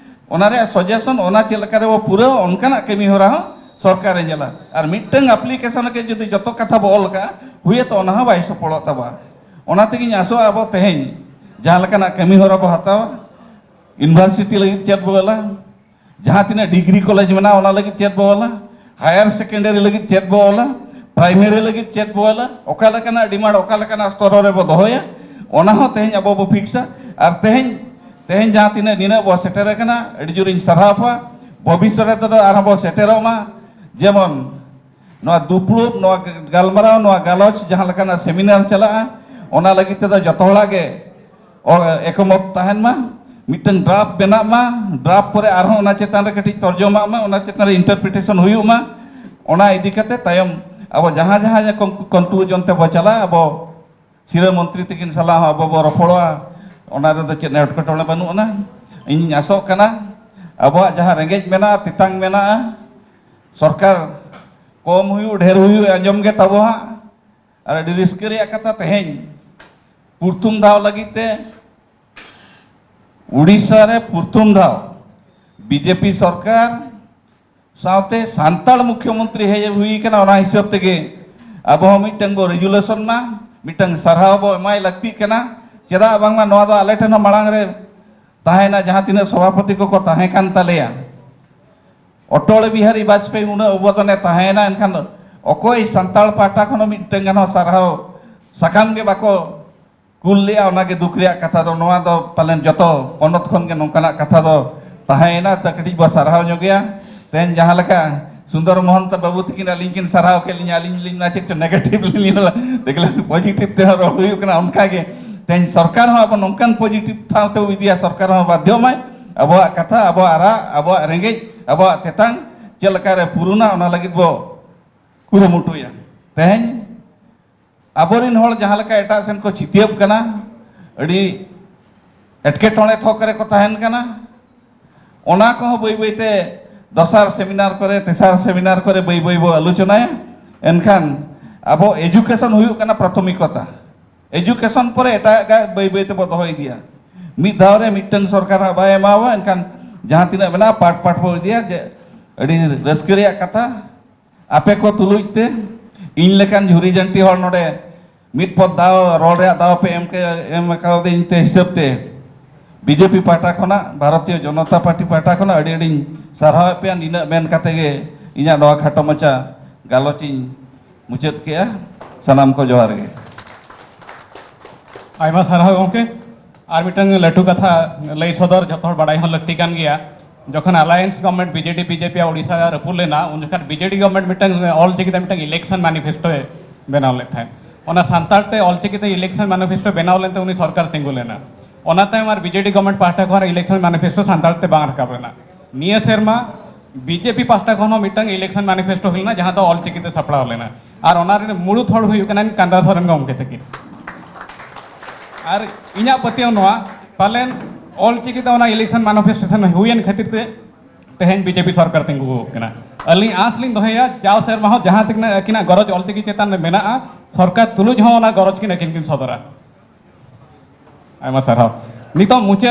ᱚᱱᱟ ᱨᱮᱭᱟᱜ ᱥᱟᱡᱮᱥᱚᱱ, ᱚᱱᱟ ᱪᱮᱫ ᱞᱮᱠᱟ ᱨᱮᱵᱚ ᱯᱩᱨᱟᱹᱣᱟ, ᱚᱱᱠᱟᱱᱟᱜ ᱠᱟᱹᱢᱤ ᱦᱚᱨᱟ ᱦᱚᱸ ᱥᱚᱨᱠᱟᱨᱮ ᱧᱮᱞᱟ᱾ ᱟᱨ ᱢᱤᱫᱴᱟᱝ ᱮᱯᱞᱤᱠᱮᱥᱚᱱ ᱨᱮᱜᱮ ᱡᱩᱫᱤ ᱡᱚᱛᱚ ᱠᱟᱛᱷᱟ ᱵᱚ ᱚᱞ ᱠᱟᱜᱼᱟ, ᱦᱩᱭᱩᱜ ᱛᱚ ᱚᱱᱟ ᱦᱚᱸ ᱵᱟᱭ ᱥᱚᱯᱷᱚᱞᱚᱜ ᱛᱟᱵᱚᱱᱟ᱾ ᱚᱱᱟ ᱛᱮᱜᱤᱧ ᱟᱥᱚᱜᱼᱟ, ᱟᱵᱚ ᱛᱮᱦᱮᱧ ᱡᱟᱦᱟᱸ ᱞᱮᱠᱟᱱᱟᱜ ᱠᱟᱹᱢᱤ ᱦᱚᱨᱟ ᱵᱚ ᱦᱟᱛᱟᱣᱟ, ᱤᱭᱩᱱᱤᱵᱷᱟᱨᱥᱤᱴᱤ ᱞᱟᱹᱜᱤᱫ ᱪᱮᱫ ᱵᱚ ᱚᱞᱟ, ᱡᱟᱦᱟᱸ ᱛᱤᱱᱟᱹᱜ ᱰᱤᱜᱽᱨᱤ ᱠᱚᱞᱮᱡᱽ ᱢᱮᱱᱟᱜᱼᱟ, ᱚᱱᱟ ᱞᱟᱹᱜᱤᱫ ᱪᱮᱫ ᱵᱚ ᱚᱞᱟ, ᱦᱟᱭᱟᱨ ᱥᱮᱠᱮᱱᱰᱟᱨᱤ ᱞᱟᱹᱜᱤᱫ ᱪᱮᱫ ᱵᱚ ᱚᱞᱟ, ᱯᱨᱟᱭᱢᱟᱨᱤ ᱞᱟᱹᱜᱤᱫ ᱪᱮᱫ ᱵᱚ ᱚᱞᱟ, ᱚᱠᱟ ᱞᱮᱠᱟᱱᱟᱜ ᱰᱤᱢᱟᱱᱰ, ᱚᱠᱟ ᱞᱮᱠᱟᱱᱟᱜ ᱥᱛᱚᱨ ᱨᱮᱵᱚ ᱫᱚᱦᱚᱭᱟ, ᱚᱱᱟ ᱦᱚᱸ ᱛᱮᱦᱮᱧ ᱟᱵᱚ ᱵᱚ ᱯᱷᱤᱠᱥᱟ᱾ ᱟᱨ ᱛᱮᱦᱮᱧ, ᱛᱮᱦᱮᱧ ᱡᱟᱦᱟᱸ ᱛᱤᱱᱟᱹᱜ ᱱᱤᱱᱟᱹᱜ ᱵᱚ ᱥᱮᱴᱮᱨ ᱟᱠᱟᱱᱟ, ᱟᱹᱰᱤ ᱡᱳᱨᱤᱧ ᱥᱟᱨᱦᱟᱣ ᱠᱚᱣᱟ᱾ ᱵᱷᱚᱵᱤᱥᱥᱚᱛ ᱨᱮᱫᱚ ᱟᱨᱦᱚᱸ ᱵᱚ ᱥᱮᱴᱮᱨᱚᱜ ᱢᱟ᱾ ᱡᱮᱢᱚᱱ ᱱᱚᱣᱟ ᱫᱩᱯᱲᱩᱵ, ᱱᱚᱣᱟ ᱜᱟᱞᱢᱟᱨᱟᱣ, ᱱᱚᱣᱟ ᱜᱟᱞᱚᱪ ᱡᱟᱦᱟᱸ ᱞᱮᱠᱟᱱᱟᱜ ᱥᱮᱢᱤᱱᱟᱨ ᱪᱟᱞᱟᱜᱼᱟ, ᱚᱱᱟ ᱞᱟᱹᱜᱤᱫ ᱛᱮᱫᱚ ᱡᱚᱛᱚ ᱦᱚᱲᱟᱜ ᱜᱮ ᱚ-, ᱮᱠᱢᱚᱛ ᱛᱟᱦᱮᱱ ᱢᱟ, ᱢᱤᱫᱴᱟᱝ ᱰᱨᱟᱯᱴ ᱵᱮᱱᱟᱜ ᱢᱟ, ᱰᱨᱟᱯᱴ ᱯᱚᱨᱮ ᱟᱨᱦᱚᱸ ᱚᱱᱟ ᱪᱮᱛᱟᱱ ᱨᱮ ᱠᱟᱹᱴᱤᱡ ᱛᱚᱨᱡᱚᱢᱟᱜ ᱢᱟ, ᱚᱱᱟ ᱪᱮᱛᱟᱱ ᱨᱮ ᱤᱱᱴᱟᱨᱯᱨᱤᱴᱮᱥᱚᱱ ᱦᱩᱭᱩᱜ ᱢᱟ᱾ ᱚᱱᱟ ᱤᱫᱤ ᱠᱟᱛᱮ ᱛᱟᱭᱚᱢ ᱟᱵᱚ ᱡᱟᱦᱟᱸ ᱡᱟᱦᱟᱸ ᱠᱚᱱᱠᱞᱩᱡᱚᱱ ᱛᱮᱵᱚ ᱪᱟᱞᱟᱜᱼᱟ, ᱟᱵᱚ ᱥᱤᱨᱟᱹ ᱢᱚᱱᱛᱨᱤ ᱛᱟᱹᱠᱤᱱ ᱥᱟᱞᱟᱜ ᱦᱚᱸ ᱟᱵᱚ ᱵᱚ ᱨᱚᱯᱚᱲᱚᱜᱼᱟ, ᱚᱱᱟ ᱨᱮᱫᱚ ᱪᱮᱫ ᱮᱴᱠᱮᱴᱚᱬᱮ ᱵᱟᱹᱱᱩᱜ ᱟᱱᱟ᱾ ᱤᱧᱤᱧ ᱟᱥᱚᱜ ᱠᱟᱱᱟ ᱟᱵᱚᱣᱟᱜ ᱡᱟᱦᱟᱸ ᱨᱮᱸᱜᱮᱡ ᱢᱮᱱᱟᱜᱼᱟ, ᱛᱮᱛᱟᱝ ᱢᱮᱱᱟᱜᱼᱟ, ᱥᱚᱨᱠᱟᱨ ᱠᱚᱢ ᱦᱩᱭᱩᱜ ᱰᱷᱮᱨ ᱦᱩᱭᱩᱜ ᱟᱸᱡᱚᱢ ᱜᱮ ᱛᱟᱵᱚ ᱦᱟᱸᱜ᱾ ᱟᱨ ᱟᱹᱰᱤ ᱨᱟᱹᱥᱠᱟᱹ ᱨᱮᱭᱟᱜ ᱠᱟᱛᱷᱟ, ᱛᱮᱦᱮᱧ ᱯᱨᱚᱛᱷᱚᱢ ᱫᱷᱟᱣ ᱞᱟᱹᱜᱤᱫ ᱛᱮ ᱩᱲᱤᱥᱥᱟ ᱨᱮ ᱯᱨᱚᱛᱷᱚᱢ ᱫᱷᱟᱣ ᱵᱤᱡᱮᱯᱤ ᱥᱚᱨᱠᱟᱨ ᱥᱟᱶᱛᱮ ᱥᱟᱱᱛᱟᱲ ᱢᱩᱠᱷᱭᱚᱢᱚᱱᱛᱨᱤ ᱦᱮᱡ ᱦᱩᱭ ᱠᱟᱱᱟ, ᱚᱱᱟ ᱦᱤᱥᱟᱹᱵ ᱛᱮᱜᱮ ᱟᱵᱚ ᱦᱚᱸ ᱢᱤᱫᱴᱟᱝ ᱵᱚ ᱨᱮᱡᱩᱞᱮᱥᱚᱱ ᱢᱟ, ᱢᱤᱫᱴᱟᱝ ᱥᱟᱨᱦᱟᱣ ᱵᱚ ᱮᱢᱟᱭ ᱞᱟᱹᱠᱛᱤᱜ ᱠᱟᱱᱟ᱾ ᱪᱮᱫᱟᱜ ᱵᱟᱝᱢᱟ ᱱᱚᱣᱟ ᱫᱚ ᱟᱞᱮ ᱴᱷᱮᱱ ᱦᱚᱸ ᱢᱟᱲᱟᱝ ᱨᱮ ᱛᱟᱦᱮᱸᱭᱮᱱᱟ, ᱡᱟᱦᱟᱸ ᱛᱤᱱᱟᱹᱜ ᱥᱚᱵᱷᱟᱯᱚᱛᱤ ᱠᱚᱠᱚ ᱛᱟᱦᱮᱸ ᱠᱟᱱ ᱛᱟᱞᱮᱭᱟ, ᱚᱴᱚᱞ ᱵᱤᱦᱟᱨᱤ ᱵᱟᱡᱽᱯᱮᱭᱤ ᱩᱱᱟᱹᱜ ᱚᱵᱚᱫᱟᱱᱮ ᱛᱟᱦᱮᱸᱭᱮᱱᱟ, ᱮᱱᱠᱷᱟᱱ ᱚᱠᱚᱭ ᱥᱟᱱᱛᱟᱲ ᱯᱟᱦᱴᱟ ᱠᱷᱚᱱ ᱦᱚᱸ ᱢᱤᱫᱴᱟᱝ ᱜᱟᱱ ᱦᱚᱸ ᱥᱟᱨᱦᱟᱣ ᱥᱟᱠᱟᱢ ᱜᱮ ᱵᱟᱠᱚ ᱠᱩᱞ ᱞᱮᱜᱼᱟ᱾ ᱚᱱᱟᱜᱮ ᱫᱩᱠ ᱨᱮᱭᱟᱜ ᱠᱟᱛᱷᱟ ᱫᱚ᱾ ᱱᱚᱣᱟ ᱫᱚ ᱯᱟᱞᱮᱱ ᱡᱚᱛᱚ ᱯᱚᱱᱚᱛ ᱠᱷᱚᱱ ᱜᱮ ᱱᱚᱝᱠᱟᱱᱟᱜ ᱠᱟᱛᱷᱟ ᱫᱚ ᱛᱟᱦᱮᱸᱭᱮᱱᱟ᱾ ᱛᱚ ᱠᱟᱹᱴᱤᱡ ᱵᱚ ᱥᱟᱨᱦᱟᱣ ᱧᱚᱜᱮᱭᱟ᱾ ᱛᱮᱦᱮᱧ ᱡᱟᱦᱟᱸ ᱞᱮᱠᱟ ᱥᱩᱱᱫᱚᱨ ᱢᱳᱦᱚᱱ ᱛᱟ ᱵᱟᱹᱵᱩ ᱛᱟᱹᱠᱤᱱ ᱟᱹᱞᱤᱧ ᱠᱤᱱ ᱥᱟᱨᱦᱟᱣ ᱠᱮᱫ ᱞᱤᱧᱟ, ᱟᱹᱞᱤᱧ ᱞᱤᱧ ᱢᱮᱱᱟ ᱪᱮᱫ ᱪᱚ ᱱᱮᱜᱮᱴᱤᱵᱷ ᱞᱤᱧ ᱧᱮᱞᱟ, ᱫᱮᱠᱷᱞᱟ ᱯᱚᱡᱤᱴᱤᱵᱷ ᱛᱮᱦᱚᱸ ᱨᱚᱲ ᱦᱩᱭᱩᱜ ᱠᱟᱱᱟ᱾ ᱚᱱᱠᱟ ᱜᱮ ᱛᱮᱦᱮᱧ ᱥᱚᱨᱠᱟᱨ ᱦᱚᱸ ᱟᱵᱚ ᱱᱚᱝᱠᱟᱱ ᱯᱚᱡᱤᱴᱤᱵᱷ ᱴᱷᱟᱶ ᱛᱮᱵᱚ ᱤᱫᱤᱭᱟ, ᱥᱚᱨᱠᱟᱨ ᱦᱚᱸ ᱵᱟᱫᱷᱭᱚ ᱢᱟᱭ ᱟᱵᱚᱣᱟᱜ ᱠᱟᱛᱷᱟ, ᱟᱵᱚᱣᱟᱜ ᱨᱟᱜ, ᱟᱵᱚᱣᱟᱜ ᱨᱮᱸᱜᱮᱡ, ᱟᱵᱚᱣᱟᱜ ᱛᱮᱛᱟᱝ ᱪᱮᱫ ᱞᱮᱠᱟᱨᱮ ᱯᱩᱨᱩᱱᱟ, ᱚᱱᱟ ᱞᱟᱹᱜᱤᱫ ᱵᱚ ᱠᱩᱨᱩᱢᱩᱴᱩᱭᱟ᱾ ᱛᱮᱦᱮᱧ ᱟᱵᱚᱨᱤᱱ ᱦᱚᱲ ᱡᱟᱦᱟᱸ ᱞᱮᱠᱟ ᱮᱴᱟᱜ ᱥᱮᱱ ᱠᱚ ᱪᱷᱤᱛᱭᱟᱹᱵ ᱠᱟᱱᱟ, ᱟᱹᱰᱤ ᱮᱴᱠᱮᱴᱚᱬᱮ ᱛᱷᱚᱠ ᱨᱮᱠᱚ ᱛᱟᱦᱮᱱ ᱠᱟᱱᱟ, ᱚᱱᱟ ᱠᱚᱦᱚᱸ ᱵᱟᱹᱭ ᱵᱟᱹᱭᱛᱮ ᱫᱚᱥᱟᱨ ᱥᱮᱢᱤᱱᱟᱨ ᱠᱚᱨᱮ, ᱛᱮᱥᱟᱨ ᱥᱮᱢᱤᱱᱟᱨ ᱠᱚᱨᱮ ᱵᱟᱹᱭ ᱵᱟᱹᱭ ᱵᱚ ᱟᱞᱳᱪᱚᱱᱟᱭᱟ᱾ ᱮᱱᱠᱷᱟᱱ ᱟᱵᱚ ᱮᱡᱩᱠᱮᱥᱚᱱ ᱦᱩᱭᱩᱜ ᱠᱟᱱᱟ ᱯᱨᱟᱛᱷᱚᱢᱤᱠᱚᱛᱟ᱾ ᱮᱡᱩᱠᱮᱥᱚᱱ ᱯᱚᱨᱮ ᱮᱴᱟᱜᱟᱜ ᱵᱟᱹᱭ ᱵᱟᱹᱭ ᱛᱮᱵᱚ ᱫᱚᱦᱚ ᱤᱫᱤᱭᱟ᱾ ᱢᱤᱫ ᱫᱷᱟᱣ ᱨᱮ ᱢᱤᱫᱴᱟᱝ ᱥᱚᱨᱠᱟᱨ ᱦᱟᱸᱜ ᱵᱟᱭ ᱮᱢᱟᱣᱟ, ᱮᱱᱠᱷᱟᱱ ᱡᱟᱦᱟᱸ ᱛᱤᱱᱟᱹᱜ ᱢᱮᱱᱟᱜᱼᱟ ᱯᱟᱴ ᱯᱟᱴ ᱵᱚ ᱤᱫᱤᱭᱟ᱾ ᱡᱮ ᱟᱹᱰᱤ ᱨᱟᱹᱥᱠᱟᱹ ᱨᱮᱭᱟᱜ ᱠᱟᱛᱷᱟ, ᱟᱯᱮ ᱠᱚ ᱛᱩᱞᱩᱡ ᱛᱮ ᱤᱧ ᱞᱮᱠᱟᱱ ᱡᱷᱩᱨᱤ ᱡᱷᱟᱹᱱᱴᱤ ᱦᱚᱲ ᱱᱚᱰᱮ ᱢᱤᱫ ᱯᱚᱫ ᱫᱟᱣ, ᱨᱚᱲ ᱨᱮᱭᱟᱜ ᱫᱟᱣ ᱯᱮ ᱮᱢ ᱠᱮ-, ᱮᱢ ᱠᱟᱣᱫᱤᱧ ᱛᱮ ᱦᱤᱥᱟᱹᱵ ᱛᱮ ᱵᱤᱡᱮᱯᱤ ᱯᱟᱦᱴᱟ ᱠᱷᱚᱱᱟᱜ, ᱵᱷᱟᱨᱚᱛᱤᱭᱚ ᱡᱚᱱᱚᱛᱟ ᱯᱟᱨᱴᱤ ᱯᱟᱦᱴᱟ ᱠᱷᱚᱱᱟᱜ ᱟᱹᱰᱤ ᱟᱹᱰᱤᱧ ᱥᱟᱨᱦᱟᱣᱮᱫ ᱯᱮᱭᱟ᱾ ᱱᱤᱱᱟᱹᱜ ᱢᱮᱱ ᱠᱟᱛᱮ ᱜᱮ ᱤᱧᱟᱹᱜ ᱱᱚᱣᱟ ᱠᱷᱟᱴᱚ ᱢᱟᱪᱷᱟ ᱜᱟᱞᱚᱪ ᱤᱧ ᱢᱩᱪᱟᱹᱫ ᱠᱮᱜᱼᱟ᱾ ᱥᱟᱱᱟᱢ ᱠᱚ ᱡᱚᱦᱟᱨ ᱜᱮ᱾ ᱟᱭᱢᱟ ᱥᱟᱨᱦᱟᱣ ᱜᱚᱢᱠᱮ᱾ ᱟᱨ ᱢᱤᱫᱴᱟᱝ ᱞᱟᱹᱴᱩ ᱠᱟᱛᱷᱟ ᱞᱟᱹᱭ ᱥᱚᱫᱚᱨ ᱡᱚᱛᱚ ᱦᱚᱲ ᱵᱟᱰᱟᱭ ᱦᱚᱸ ᱞᱟᱹᱠᱛᱤ ᱠᱟᱱ ᱜᱮᱭᱟ᱾ ᱡᱚᱠᱷᱚᱱ ᱟᱞᱟᱭᱮᱱᱥ ᱜᱚᱵᱷᱚᱨᱱᱢᱮᱱᱴ ᱵᱤᱡᱮᱰᱤ ᱵᱤᱡᱮᱯᱤ ᱳᱰᱤᱥᱟ ᱨᱟᱹᱯᱩᱫ ᱞᱮᱱᱟ, ᱩᱱ ᱡᱚᱠᱷᱚᱱ ᱵᱤᱡᱮᱰᱤ ᱜᱚᱵᱷᱚᱨᱱᱢᱮᱱᱴ ᱢᱤᱫᱴᱟᱝ ᱚᱞ ᱪᱤᱠᱤᱛᱮ ᱢᱤᱫᱴᱟᱝ ᱤᱞᱮᱠᱥᱚᱱ ᱢᱮᱱᱤᱯᱷᱮᱥᱴᱳᱭ ᱵᱮᱱᱟᱣ ᱞᱮᱫ ᱛᱟᱦᱮᱸᱫ᱾ ᱚᱱᱟ ᱥᱟᱱᱛᱟᱲ ᱛᱮ ᱚᱞ ᱪᱤᱠᱤᱛᱮ ᱤᱞᱮᱠᱥᱚᱱ ᱢᱮᱱᱤᱯᱷᱮᱥᱴᱳ ᱵᱮᱱᱟᱣ ᱞᱮᱱᱛᱮ ᱩᱱᱤ ᱥᱚᱨᱠᱟᱨ ᱛᱤᱸᱜᱩ ᱞᱮᱱᱟ᱾ ᱚᱱᱟ ᱛᱟᱭᱚᱢ ᱟᱨ ᱵᱤᱡᱮᱰᱤ ᱜᱚᱵᱷᱚᱨᱱᱢᱮᱱᱴ ᱯᱟᱦᱴᱟ ᱠᱷᱚᱱ ᱤᱞᱮᱠᱥᱚᱱ ᱢᱮᱱᱤᱯᱷᱮᱥᱴᱳ ᱥᱟᱱᱛᱟᱲ ᱛᱮ ᱵᱟᱝ ᱨᱟᱠᱟᱵ ᱞᱮᱱᱟ᱾ ᱱᱤᱭᱟᱹ ᱥᱮᱨᱢᱟ ᱵᱤᱡᱮᱯᱤ ᱯᱟᱦᱴᱟ ᱠᱷᱚᱱ ᱦᱚᱸ ᱢᱤᱫᱴᱟᱝ ᱤᱞᱮᱠᱥᱚᱱ ᱢᱮᱱᱤᱯᱷᱮᱥᱴᱳ ᱦᱩᱭ ᱞᱮᱱᱟ, ᱡᱟᱦᱟᱸ ᱫᱚ ᱚᱞ ᱪᱤᱠᱤᱛᱮ ᱥᱟᱯᱲᱟᱣ ᱞᱮᱱᱟ᱾ ᱟᱨ ᱚᱱᱟ ᱨᱮᱱ ᱢᱩᱲᱩᱫ ᱦᱚᱲ ᱦᱩᱭᱩᱜ ᱠᱟᱱᱟ ᱠᱟᱱᱫᱟ ᱥᱚᱨᱮᱱ ᱜᱚᱢᱠᱮ ᱛᱟᱹᱠᱤᱱ᱾ ᱟᱨ ᱤᱧᱟᱹᱜ ᱯᱟᱹᱛᱭᱟᱹᱣ ᱱᱚᱣᱟ, ᱯᱟᱞᱮᱱ ᱚᱞ ᱪᱤᱠᱤᱛᱮ ᱚᱱᱟ ᱤᱞᱮᱠᱥᱚᱱ ᱢᱮᱱᱤᱯᱷᱮᱥᱴᱮᱥᱚᱱ ᱦᱩᱭᱮᱱ ᱠᱷᱟᱹᱛᱤᱨ ᱛᱮ ᱛᱮᱦᱮᱧ ᱵᱤᱡᱮᱯᱤ ᱥᱚᱨᱠᱟᱨ ᱛᱤᱸᱜᱩ ᱠᱟᱱᱟ᱾ ᱟᱹᱞᱤᱧ ᱟᱸᱥ ᱞᱤᱧ ᱫᱚᱦᱚᱭᱟ, ᱡᱟᱣ ᱥᱮᱨᱢᱟ ᱦᱚᱸ ᱡᱟᱦᱟᱸ ᱛᱤᱱᱟᱹᱜ ᱟᱹᱠᱤᱱᱟᱜ ᱜᱚᱨᱚᱡᱽ ᱚᱞ ᱪᱤᱠᱤ ᱪᱮᱛᱟᱱ ᱨᱮ ᱢᱮᱱᱟᱜᱼᱟ, ᱥᱚᱨᱠᱟᱨ ᱛᱩᱞᱩᱡ ᱦᱚᱸ ᱚᱱᱟ ᱜᱚᱨᱚᱡᱽ ᱠᱤᱱ ᱟᱹᱠᱤᱱ ᱠᱤᱱ ᱥᱚᱫᱚᱨᱟ᱾ ᱟᱭᱢᱟ ᱥᱟᱨᱦᱟᱣ᱾ ᱱᱤᱛᱚᱜ ᱢᱩᱪᱟᱹᱫ